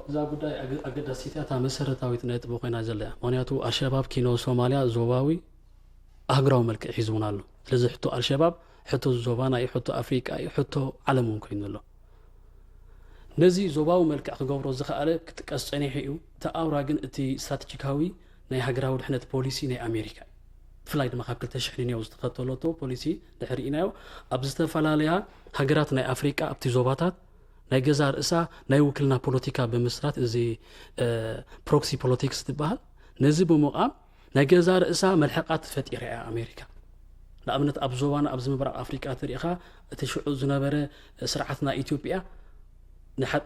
እዛ ጉዳይ ኣገዳሲት እያ። እታ መሰረታዊት ነጥቢ ኮይና ዘላ እያ። ምኽንያቱ ኣልሸባብ ኪኖ ሶማልያ ዞባዊ ኣህጉራዊ መልክዕ ሒዙ እውን ኣሎ። ስለዚ ሕቶ ኣልሸባብ ሕቶ ዞባና እዩ፣ ሕቶ ኣፍሪቃ እዩ፣ ሕቶ ዓለም እውን ኮይኑ ኣሎ። ነዚ ዞባዊ መልክዕ ክገብሮ ዝኸኣለ ክጥቀስ ጸኒሑ እዩ። እቲ ኣውራ ግን እቲ ስትራተጂካዊ ናይ ሃገራዊ ድሕነት ፖሊሲ ናይ ኣሜሪካ እዩ። ብፍላይ ድማ ካብ ክልተ ሽሕን ኔው ዝተኸተለቶ ፖሊሲ ድሕሪ ኢናዮ ኣብ ዝተፈላለያ ሃገራት ናይ ኣፍሪቃ ኣብቲ ዞባታት ናይ ገዛ ርእሳ ናይ ውክልና ፖለቲካ ብምስራት እዚ ፕሮክሲ ፖለቲክስ ዝበሃል ነዚ ብምቋም ናይ ገዛ ርእሳ መልሕቓት ፈጢራ እያ ኣሜሪካ። ንኣብነት ኣብ ዞባና ኣብዚ ምብራቕ ኣፍሪቃ ተሪኢኻ እቲ ሽዑ ዝነበረ ስርዓት ናይ ኢትዮጵያ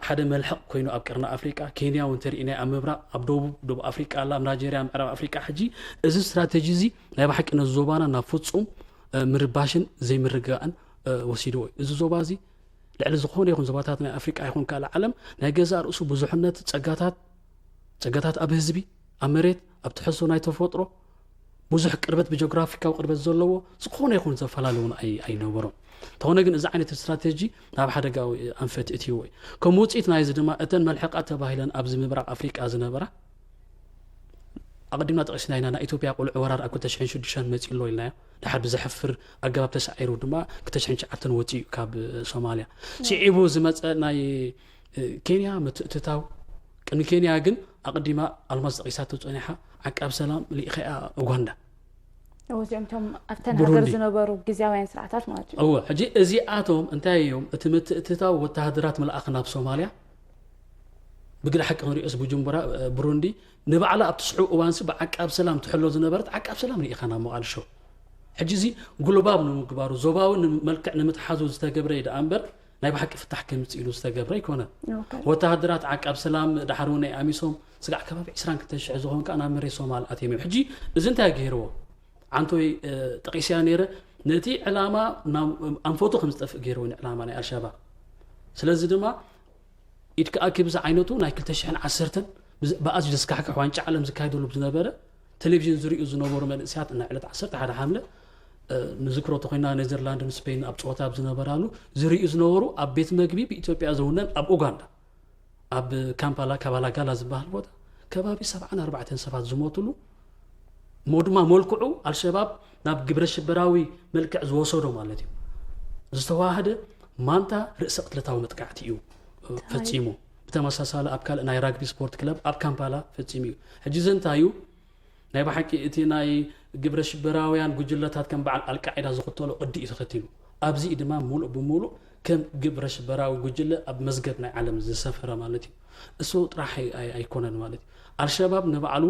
ሓደ መልሕቕ ኮይኑ ኣብ ቀርኒ ኣፍሪቃ ኬንያ እውን ተሪኢና ኣብ ምብራቕ ኣብ ደቡብ ደቡብ ኣፍሪቃ ኣላ ኣብ ናይጀርያ ምዕራብ ኣፍሪቃ ሕጂ እዚ ስትራተጂ እዚ ናይ ብሓቂ ነዚ ዞባና ናብ ፍጹም ምርባሽን ዘይምርግጋእን ወሲድዎ እዩ። እዚ ዞባ እዚ ልዕሊ ዝኾነ ይኹን ዞባታት ናይ ኣፍሪቃ ይኹን ካልእ ዓለም ናይ ገዛእ ርእሱ ብዙሕነት ጸጋታት ጸጋታት ኣብ ህዝቢ ኣብ መሬት ኣብ ትሕዝቶ ናይ ተፈጥሮ ብዙሕ ቅርበት ብጀግራፊካዊ ቅርበት ዘለዎ ዝኾነ ይኹን ዘፈላለ እውን ኣይነበሮም። እንተኾነ ግን እዚ ዓይነት ስትራቴጂ ናብ ሓደጋዊ ኣንፈት እትይዎ እዩ። ከም ውፅኢት ናይዚ ድማ እተን መልሕቓት ተባሂለን ኣብዚ ምብራቕ ኣፍሪቃ ዝነበራ ኣቐዲምና ጠቒስና ኢና። ናይ ኢትዮጵያ ቁልዕ ወራር ኣብ ክልተ ሽሕን ሽዱሽተን መፂኡ ኣሎ ኢልናዮ። ድሓር ብዘሕፍር ኣገባብ ተሳዒሩ ድማ ክልተ ሽሕን ትሽዓተን ወፂኡ ካብ ሶማልያ። ስዒቡ ዝመፀ ናይ ኬንያ ምትእትታው ቅድሚ ኬንያ ግን ኣቐዲማ ኣልማዝ ጠቒሳቶ ፀኒሓ ዓቃብ ሰላም ልኢኸ እያ ኡጋንዳ። እዚኦም እቶም ኣብተን ሃገር ዝነበሩ ግዝያውያን ስርዓታት ማለት እዩ። እወ፣ ሕጂ እዚኣቶም እንታይ እዮም? እቲ ምትእትታው ወተሃደራት ምልኣኽ ናብ ሶማልያ ብግዳ ሓቂ ክንሪኦስ ቡጁምቡራ ብሩንዲ ንባዕላ ኣብቲ ስዑ እዋንሲ ብዓቃብ ሰላም ትሕሎ ዝነበረት ዓቃብ ሰላም ርኢኻ ናብ ሞቓድሾ። ሕጂ እዚ ጉልባብ ንምግባሩ ዞባዊ መልክዕ ንምትሓዙ ዝተገብረ እዩ ደኣ እምበር ናይ ብሓቂ ፍታሕ ከምፅእ ኢሉ ዝተገብረ ኣይኮነን። ወተሃደራት ዓቃብ ሰላም ድሓር እውን ናይ ኣሚሶም ስጋዕ ከባቢ ዕስራን ክልተን ሽሕ ዝኾን ከዓ ናብ መሬት ሶማል ኣትዮም እዮም። ሕጂ እዚ እንታይ ገይርዎ? ዓንቶይ ጠቒስያ ነይረ። ነቲ ዕላማ ኣንፈቱ ከም ዝጠፍእ ገይርዎ ንዕላማ ናይ ኣልሸባብ። ስለዚ ድማ ኢድ ክኣክብ ዝዓይነቱ ናይ ክልተ ሽሕን ዓሰርተን ብኣዝዩ ዘስካሕክሕ ዋንጫ ዓለም ዝካየደሉ ብዝነበረ ቴሌቪዥን ዝርእዩ ዝነበሩ መንእሰያት ናይ ዕለት ዓሰርተ ሓደ ሓምለ ንዝክሮ ተኮይና ኔዘርላንድን ስፔን ኣብ ፀወታ ኣብ ዝነበራሉ ዝርእዩ ዝነበሩ ኣብ ቤት መግቢ ብኢትዮጵያ ዝውነን ኣብ ኡጋንዳ ኣብ ካምፓላ ካባላጋላ ዝበሃል ቦታ ከባቢ ሰብዓን ኣርባዕተን ሰባት ዝሞትሉ ሞ ድማ መልክዑ ኣልሸባብ ናብ ግብረ ሽበራዊ መልክዕ ዝወሰዶ ማለት እዩ። ዝተዋህደ ማንታ ርእሰ ቅትለታዊ መጥቃዕቲ እዩ ፈፂሙ። ብተመሳሳሊ ኣብ ካልእ ናይ ራግቢ ስፖርት ክለብ ኣብ ካምፓላ ፈፂሙ እዩ። ሕጂ እዚ እንታይ እዩ? ናይ ብሓቂ እቲ ናይ ግብረ ሽበራውያን ጉጅለታት ከም በዓል ኣልቃዒዳ ዝኽተሎ ቅዲ እዩ ተኸቲሉ። ኣብዚ ድማ ሙሉእ ብሙሉእ ከም ግብረ ሽበራዊ ጉጅለ ኣብ መዝገብ ናይ ዓለም ዝሰፈረ ማለት እዩ። እሱ ጥራሕ ኣይኮነን ማለት እዩ። ኣልሸባብ ንባዕሉ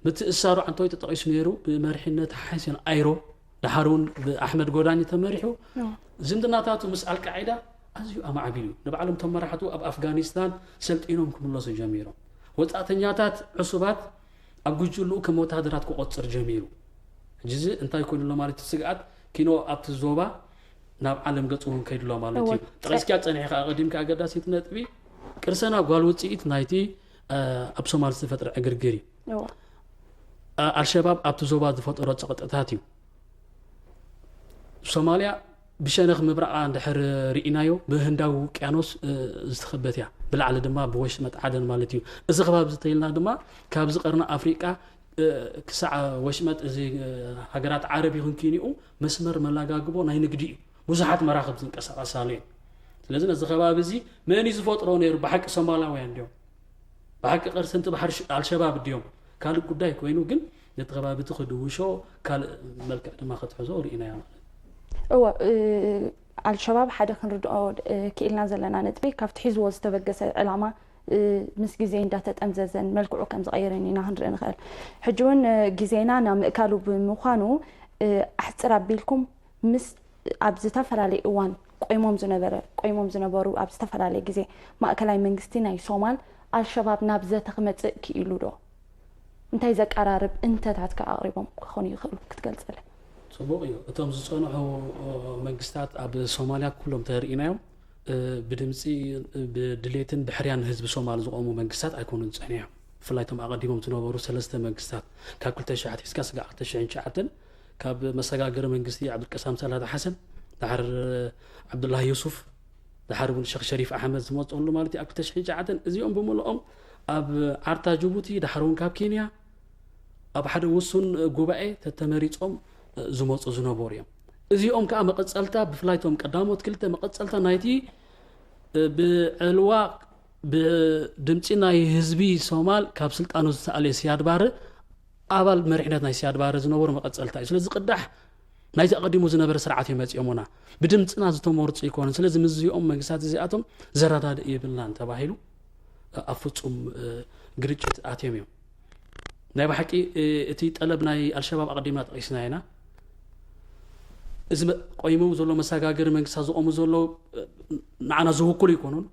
ምትእሳሩ ዓንቶይ ተጠቒሱ ነይሩ። ብመሪሕነት ሓሴን ኣይሮ ድሓር እውን ብኣሕመድ ጎዳኒ ተመሪሑ ዝምድናታቱ ምስ ኣልቃዒዳ ኣዝዩ ኣማዕቢሉ እዩ። ንባዕሎም እቶም መራሕቱ ኣብ ኣፍጋኒስታን ሰልጢኖም ክምለሱ ጀሚሮም። ወፃእተኛታት ዕሱባት ኣብ ጉጅልኡ ከም ወተሃደራት ክቆፅር ጀሚሩ። ሕጂ እዚ እንታይ ኮይኑ ኣሎ ማለት እቲ ስግኣት ኪኖ ኣብቲ ዞባ ናብ ዓለም ገፁ እውን ከይዱ ኣሎ ማለት እዩ። ጠቒስካ ፀኒሕካ ኣቐዲምካ ኣገዳሲት ነጥቢ ቅርሰና ጓል ውፅኢት ናይቲ ኣብ ሶማል ዝተፈጥረ ዕግርግር እዩ። ኣልሸባብ ኣብቲ ዞባ ዝፈጠሮ ፀቕጥታት እዩ። ሶማልያ ብሸነኽ ምብራቓ እንድሕር ርኢናዮ፣ ብህንዳዊ ውቅያኖስ ዝተኸበት እያ። ብላዕሊ ድማ ብወሽመጥ ዓደን ማለት እዩ። እዚ ከባቢ ዝተይልና ድማ ካብዚ ቀርኒ ኣፍሪቃ ክሳዕ ወሽመጥ እዚ ሃገራት ዓረብ ይኹን ኪንኡ መስመር መላጋግቦ ናይ ንግዲ እዩ። ብዙሓት መራኽብ ዝንቀሳቐሳሉ እየን። ስለዚ ነዚ ከባቢ እዚ መን እዩ ዝፈጥሮ ነይሩ? ብሓቂ ሶማላውያን ድዮም? ብሓቂ ቀርሰንቲ ባሕሪ ኣልሸባብ ድዮም? ካልእ ጉዳይ ኮይኑ ግን ነቲ ከባቢ እቲ ክድውሾ ካልእ መልክዕ ድማ ክትሕዞ ርኢናዮ ማለት እዩ። እወ፣ ኣልሸባብ ሓደ ክንርድኦ ክኢልና ዘለና ነጥቢ ካብቲ ሒዝዎ ዝተበገሰ ዕላማ ምስ ግዜ እንዳተጠምዘዘን መልክዑ ከም ዝቐየረን ኢና ክንርኢ ንኽእል። ሕጂ እውን ግዜና ናብ ምእካሉ ብምዃኑ ኣሕፅር ኣቢልኩም ምስ ኣብ ዝተፈላለየ እዋን ቆይሞም ዝነበረ ቆይሞም ዝነበሩ ኣብ ዝተፈላለየ ግዜ ማእከላይ መንግስቲ ናይ ሶማል ኣልሸባብ ናብ ዘተ ክመፅእ ክኢሉ ዶ? እንታይ ዘቀራርብ እንተታት ከ ኣቕሪቦም ክኾኑ ይኽእሉ ክትገልፀለ? ፅቡቕ እዩ። እቶም ዝፀንሑ መንግስታት ኣብ ሶማልያ ኩሎም ተርኢናዮም ብድምፂ ብድሌትን ብሕርያን ህዝቢ ሶማል ዝቆሙ መንግስታት ኣይኮኑን ፀኒሖም። ብፍላይ እቶም ኣቐዲሞም ዝነበሩ ሰለስተ መንግስታት ካብ ክልተ ሺሕ ኣትሒዝካ ስጋዕ ክልተ ሺሕን ትሽዓተን ካብ መሰጋገሪ መንግስቲ ዓብዱልቀሳም ሳላተ ሓሰን፣ ድሓር ዓብዱላሂ ዩሱፍ፣ ድሓር እውን ሸኽ ሸሪፍ ኣሕመድ ዝመፀሉ ማለት እዩ። ኣብ ክልተ ሺሕን ትሽዓተን እዚኦም ብምልኦም ኣብ ዓርታ ጅቡቲ፣ ድሓር እውን ካብ ኬንያ ኣብ ሓደ ውሱን ጉባኤ ተተመሪፆም ዝመፁ ዝነበሩ እዮም። እዚኦም ከዓ መቐፀልታ፣ ብፍላይ እቶም ቀዳሞት ክልተ መቐፀልታ ናይቲ ብዕልዋ ብድምፂ ናይ ህዝቢ ሶማል ካብ ስልጣኑ ዝተኣለየ ሲያድ ባረ ኣባል መሪሕነት ናይ ሲያድ ባረ ዝነበሩ መቐፀልታ እዩ። ስለዚ ቅዳሕ ናይቲ ኣቐዲሙ ዝነበረ ስርዓት እዮም መፂኦምና። ብድምፅና ዝተመርፁ ኣይኮኑን። ስለዚ ምስዚኦም መንግስታት እዚኣቶም ዘረዳድእ የብልናን ተባሂሉ ኣብ ፍፁም ግርጭት ኣትዮም እዮም። ናይ ብሓቂ እቲ ጠለብ ናይ ኣልሸባብ ኣቐዲምና ጠቒስና ኢና። እዚ ቆይሞም ዘሎ መሰጋገሪ መንግስታት ዝቆሙ ዘለዉ ንዓና ዝውክሉ ኣይኮኑን።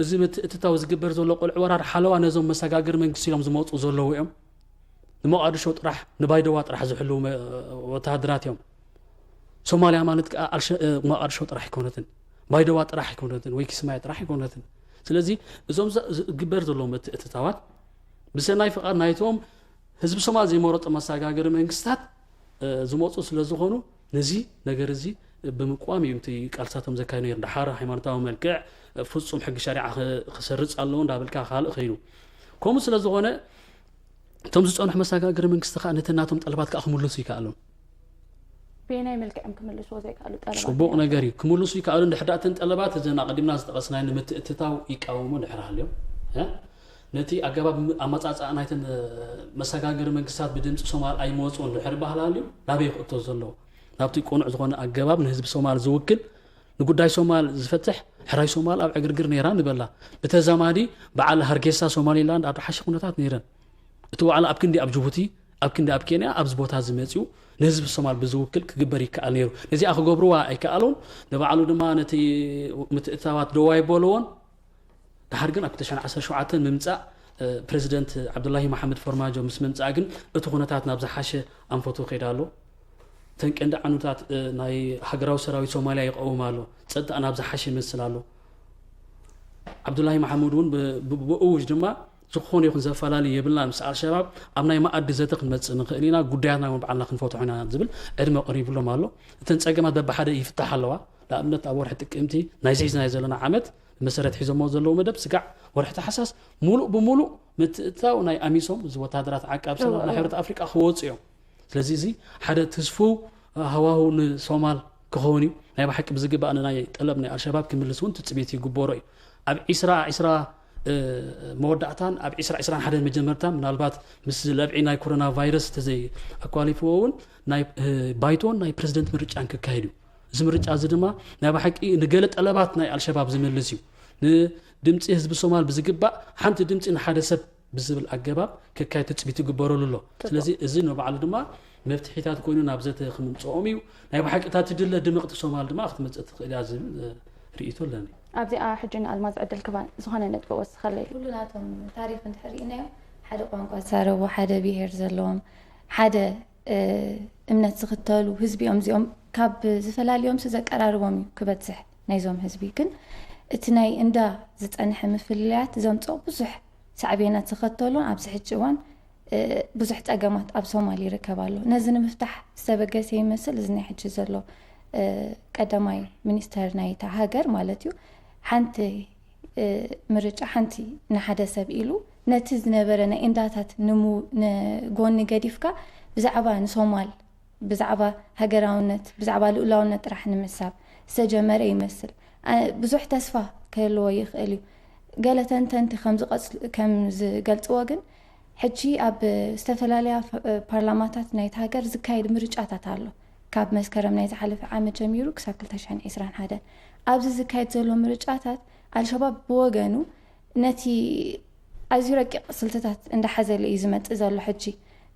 እዚ ምትእትታው ዝግበር ዘሎ ቆልዕ ወራር ሓለዋ ነዞም መሰጋገሪ መንግስቲ ኢሎም ዝመፁ ዘለዉ እዮም። ንሞቓድሾ ጥራሕ ንባይደዋ ጥራሕ ዝሕልዉ ወተሃደራት እዮም። ሶማልያ ማለት ከዓ ሞቓድሾ ጥራሕ ኣይኮነትን፣ ባይደዋ ጥራሕ ኣይኮነትን፣ ወይ ኪስማዮ ጥራሕ ኣይኮነትን። ስለዚ እዞም ዝግበር ዘለዉ ምትእትታዋት ብሰናይ ፍቓድ ናይቶም ህዝቢ ሶማል ዘይመረጦ መሰጋገሪ መንግስታት ዝመፁ ስለ ዝኾኑ ነዚ ነገር እዚ ብምቅዋም እዩ እቲ ቃልሳቶም ዘካየዱ ነይሩ። ድሓር ሃይማኖታዊ መልክዕ ፍፁም ሕጊ ሸሪዓ ክሰርፅ ኣለዎ እንዳበልካ ካልእ ከይኑ ከምኡ ስለ ዝኾነ እቶም ዝፀንሑ መሰጋገሪ መንግስቲ ከዓ ነቲ ናቶም ጠለባት ከዓ ክምልሱ ይከኣሎም። በየናይ መልክዕም ክምልስዎ ዘይከኣሉ ጠለባት? ፅቡቕ ነገር እዩ። ክምልሱ ይከኣሉ። እንድሕር ደኣ እተን ጠለባት እዘን ኣቐዲምና ዝጠቐስናየን ንምትእትታው ይቃወሙ እንድሕር ሃልዮም ነቲ ኣገባብ ኣመፃፅኣ ናይተን መሰጋገሪ መንግስታት ብድምፂ ሶማል ኣይመፁ እንድሕር ባህል ሃልዩ ናበይ ክእቶ ዘለዎ ናብቲ ቅኑዕ ዝኾነ ኣገባብ ንህዝቢ ሶማል ዝውክል ንጉዳይ ሶማል ዝፈትሕ ሕራይ ሶማል ኣብ ዕግርግር ነይራ ንበላ። ብተዛማዲ በዓል ሃርጌሳ ሶማሊላንድ ኣብ ሓሸ ኩነታት ነይረን። እቲ ዋዕላ ኣብ ክንዲ ኣብ ጅቡቲ ኣብ ክንዲ ኣብ ኬንያ ኣብዚ ቦታ እዚ መፂኡ ንህዝቢ ሶማል ብዝውክል ክግበር ይከኣል ነይሩ። ነዚኣ ክገብርዋ ኣይከኣሉን። ንባዕሉ ድማ ነቲ ምትእትታዋት ደው ኣይበልዎን። ድሓር ግን ኣብ ክልተ ሽሕን ዓሰርተ ሸውዓተን ምምፃእ ፕረዚደንት ዓብዱላሂ መሓመድ ፎርማጆ ምስ መምፅኣ ግን እቲ ኩነታት ናብ ዝሓሸ ኣንፈቱ ከይዳ ኣሎ። እተን ቀንዲ ዓንታት ናይ ሃገራዊ ሰራዊት ሶማልያ ይቐውም ኣሎ። ፀጥታ ናብ ዝሓሸ ይመስል ኣሎ። ዓብዱላሂ መሓሙድ እውን ብእውጅ ድማ ዝኾነ ይኹን ዘፈላለዩ የብልና ምስ ኣልሸባብ ኣብ ናይ መኣዲ ዘተ ክንመፅእ ንኽእል ኢና፣ ጉዳያትና እውን ባዕልና ክንፈትሖ ኢና ዝብል ዕድመ ቀሪብሎም ኣሎ። እተን ፀገማት በብሓደ ይፍታሕ ኣለዋ። ንኣብነት ኣብ ወርሒ ጥቅምቲ ናይ ዝሒዝናዮ ዘለና ዓመት ብመሰረት ሒዞሞ ዘለዉ መደብ ስጋዕ ወርሒ ታሕሳስ ሙሉእ ብሙሉእ ምትእትታው ናይ ኣሚሶም እዚ ወታደራት ዓቃብ ሰላም ናይ ሕብረት ኣፍሪቃ ክወፁ እዮም። ስለዚ እዚ ሓደ ትስፉው ሃዋሁ ንሶማል ክኸውን እዩ። ናይ ብሓቂ ብዝግባእ ንናይ ጠለብ ናይ ኣልሸባብ ክምልስ እውን ትፅቢት ይግበሮ እዩ። ኣብ ዒስራ ዒስራ መወዳእታን ኣብ ዒስራ ዒስራን ሓደን መጀመርታ ምናልባት ምስ ለብዒ ናይ ኮሮና ቫይረስ ተዘይ ኣኳሊፍዎ እውን ናይ ባይቶን ናይ ፕረዚደንት ምርጫን ክካየድ እዩ። እዚ ምርጫ እዚ ድማ ናይ ብሓቂ ንገለ ጠለባት ናይ ኣልሸባብ ዝምልስ እዩ። ንድምፂ ህዝቢ ሶማል ብዝግባእ ሓንቲ ድምፂ ንሓደ ሰብ ብዝብል ኣገባብ ክካየድ ትፅቢት ይግበረሉ ኣሎ። ስለዚ እዚ ንባዕሉ ድማ መፍትሒታት ኮይኑ ናብ ዘተ ክምፅኦም እዩ። ናይ ብሓቂ እታ ትድለ ድምቕቲ ሶማል ድማ ክትመፅእ ትኽእል እያ ዝብል ርእይቶ ኣለኒ። ኣብዚኣ ሕጂ ንኣልማዝ ዕድል ክባ ዝኾነ ነጥቢ ወስኸለይ። ኩሉ ናቶም ታሪኽ እንድሕር ርኢናዮ ሓደ ቋንቋ ዝዛረቡ፣ ሓደ ብሄር ዘለዎም፣ ሓደ እምነት ዝኽተሉ ህዝቢ እዮም። እዚኦም ካብ ዝፈላልዮምሲ ዘቀራርቦም እዩ ክበዝሕ ናይዞም ህዝቢ። ግን እቲ ናይ እንዳ ዝፀንሐ ምፍልላያት ዘምፅኦ ብዙሕ ሳዕቤናት ዝኸተሉን ኣብዚ ሕጂ እዋን ብዙሕ ጸገማት ኣብ ሶማል ይርከብ ኣሎ። ነዚ ንምፍታሕ ዝተበገሰ ይመስል እዚ ናይ ሕጂ ዘሎ ቀዳማይ ሚኒስተር ናይታ ሃገር ማለት እዩ። ሓንቲ ምርጫ፣ ሓንቲ ንሓደ ሰብ ኢሉ ነቲ ዝነበረ ናይ እንዳታት ንጎኒ ገዲፍካ ብዛዕባ ንሶማል፣ ብዛዕባ ሃገራውነት፣ ብዛዕባ ልኡላውነት ጥራሕ ንምሕሳብ ዝተጀመረ ይመስል። ብዙሕ ተስፋ ክህልዎ ይኽእል እዩ። ገለ ተንተንቲ ከም ዝገልጽዎ ግን ሕጂ ኣብ ዝተፈላለያ ፓርላማታት ናይቲ ሃገር ዝካየድ ምርጫታት ኣሎ። ካብ መስከረም ናይ ዝሓለፈ ዓመት ጀሚሩ ክሳብ ክልተ ሽሕን ዕስራን ሓደን ኣብዚ ዝካየድ ዘሎ ምርጫታት ኣልሸባብ ብወገኑ ነቲ ኣዝዩ ረቂቕ ስልትታት እንዳሓዘለ እዩ ዝመጽእ ዘሎ። ሕጂ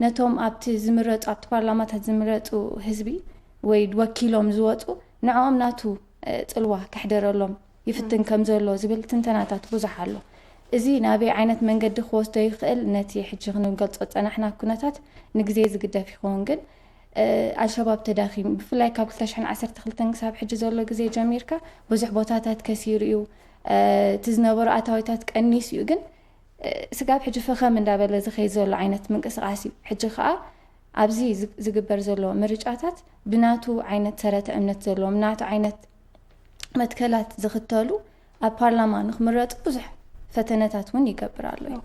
ነቶም ኣብቲ ዝምረጡ ኣብቲ ፓርላማታት ዝምረጡ ህዝቢ ወይ ወኪሎም ዝወፁ ንዕኦም ናቱ ጽልዋ ከሕደረሎም ይፍትን ከም ዘሎ ዝብል ትንተናታት ብዙሕ ኣሎ። እዚ ናበይ ዓይነት መንገዲ ክወስዶ ይኽእል ነቲ ሕጂ ክንገልጾ ዝጸናሕና ኩነታት ንግዜ ዝግደፍ ይኸውን። ግን ኣልሸባብ ተዳኺሙ ብፍላይ ካብ ክልተ ሽሕን ዓሰርተ ክልተን ክሳብ ሕጂ ዘሎ ግዜ ጀሚርካ ብዙሕ ቦታታት ከሲሩ እዩ። እቲ ዝነበሩ ኣታዊታት ቀኒሱ እዩ። ግን ስጋብ ሕጂ ፈኸም እንዳበለ ዝኸይድ ዘሎ ዓይነት ምንቅስቃስ እዩ። ሕጂ ከዓ ኣብዚ ዝግበር ዘሎ ምርጫታት ብናቱ ዓይነት ሰረተ እምነት ዘለዎም ናቱ ዓይነት መትከላት ዝኽተሉ ኣብ ፓርላማ ንክምረጡ ብዙሕ ፈተነታት እውን ይገብር ኣሎ እዩ።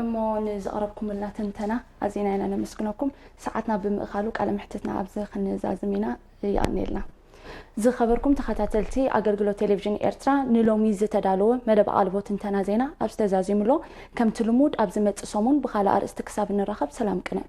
እሞ ንዘቕረብኩምልና ትንተና ኣዚና ኢና ነመስግነኩም። ሰዓትና ብምእኻሉ ቃለ ምሕትትና ኣብዚ ክንዛዝም ኢና። ይኣኔልና። ዝኸበርኩም ተኸታተልቲ ኣገልግሎት ቴሌቪዥን ኤርትራ፣ ንሎሚ ዝተዳለወ መደብ ኣልቦ ትንተና ዜና ኣብዚ ተዛዚሙ ኣሎ። ከምቲ ልሙድ ኣብ ዝመጽእ ሰሙን ብኻልእ ኣርእስቲ ክሳብ እንራኸብ ሰላም ቅነ።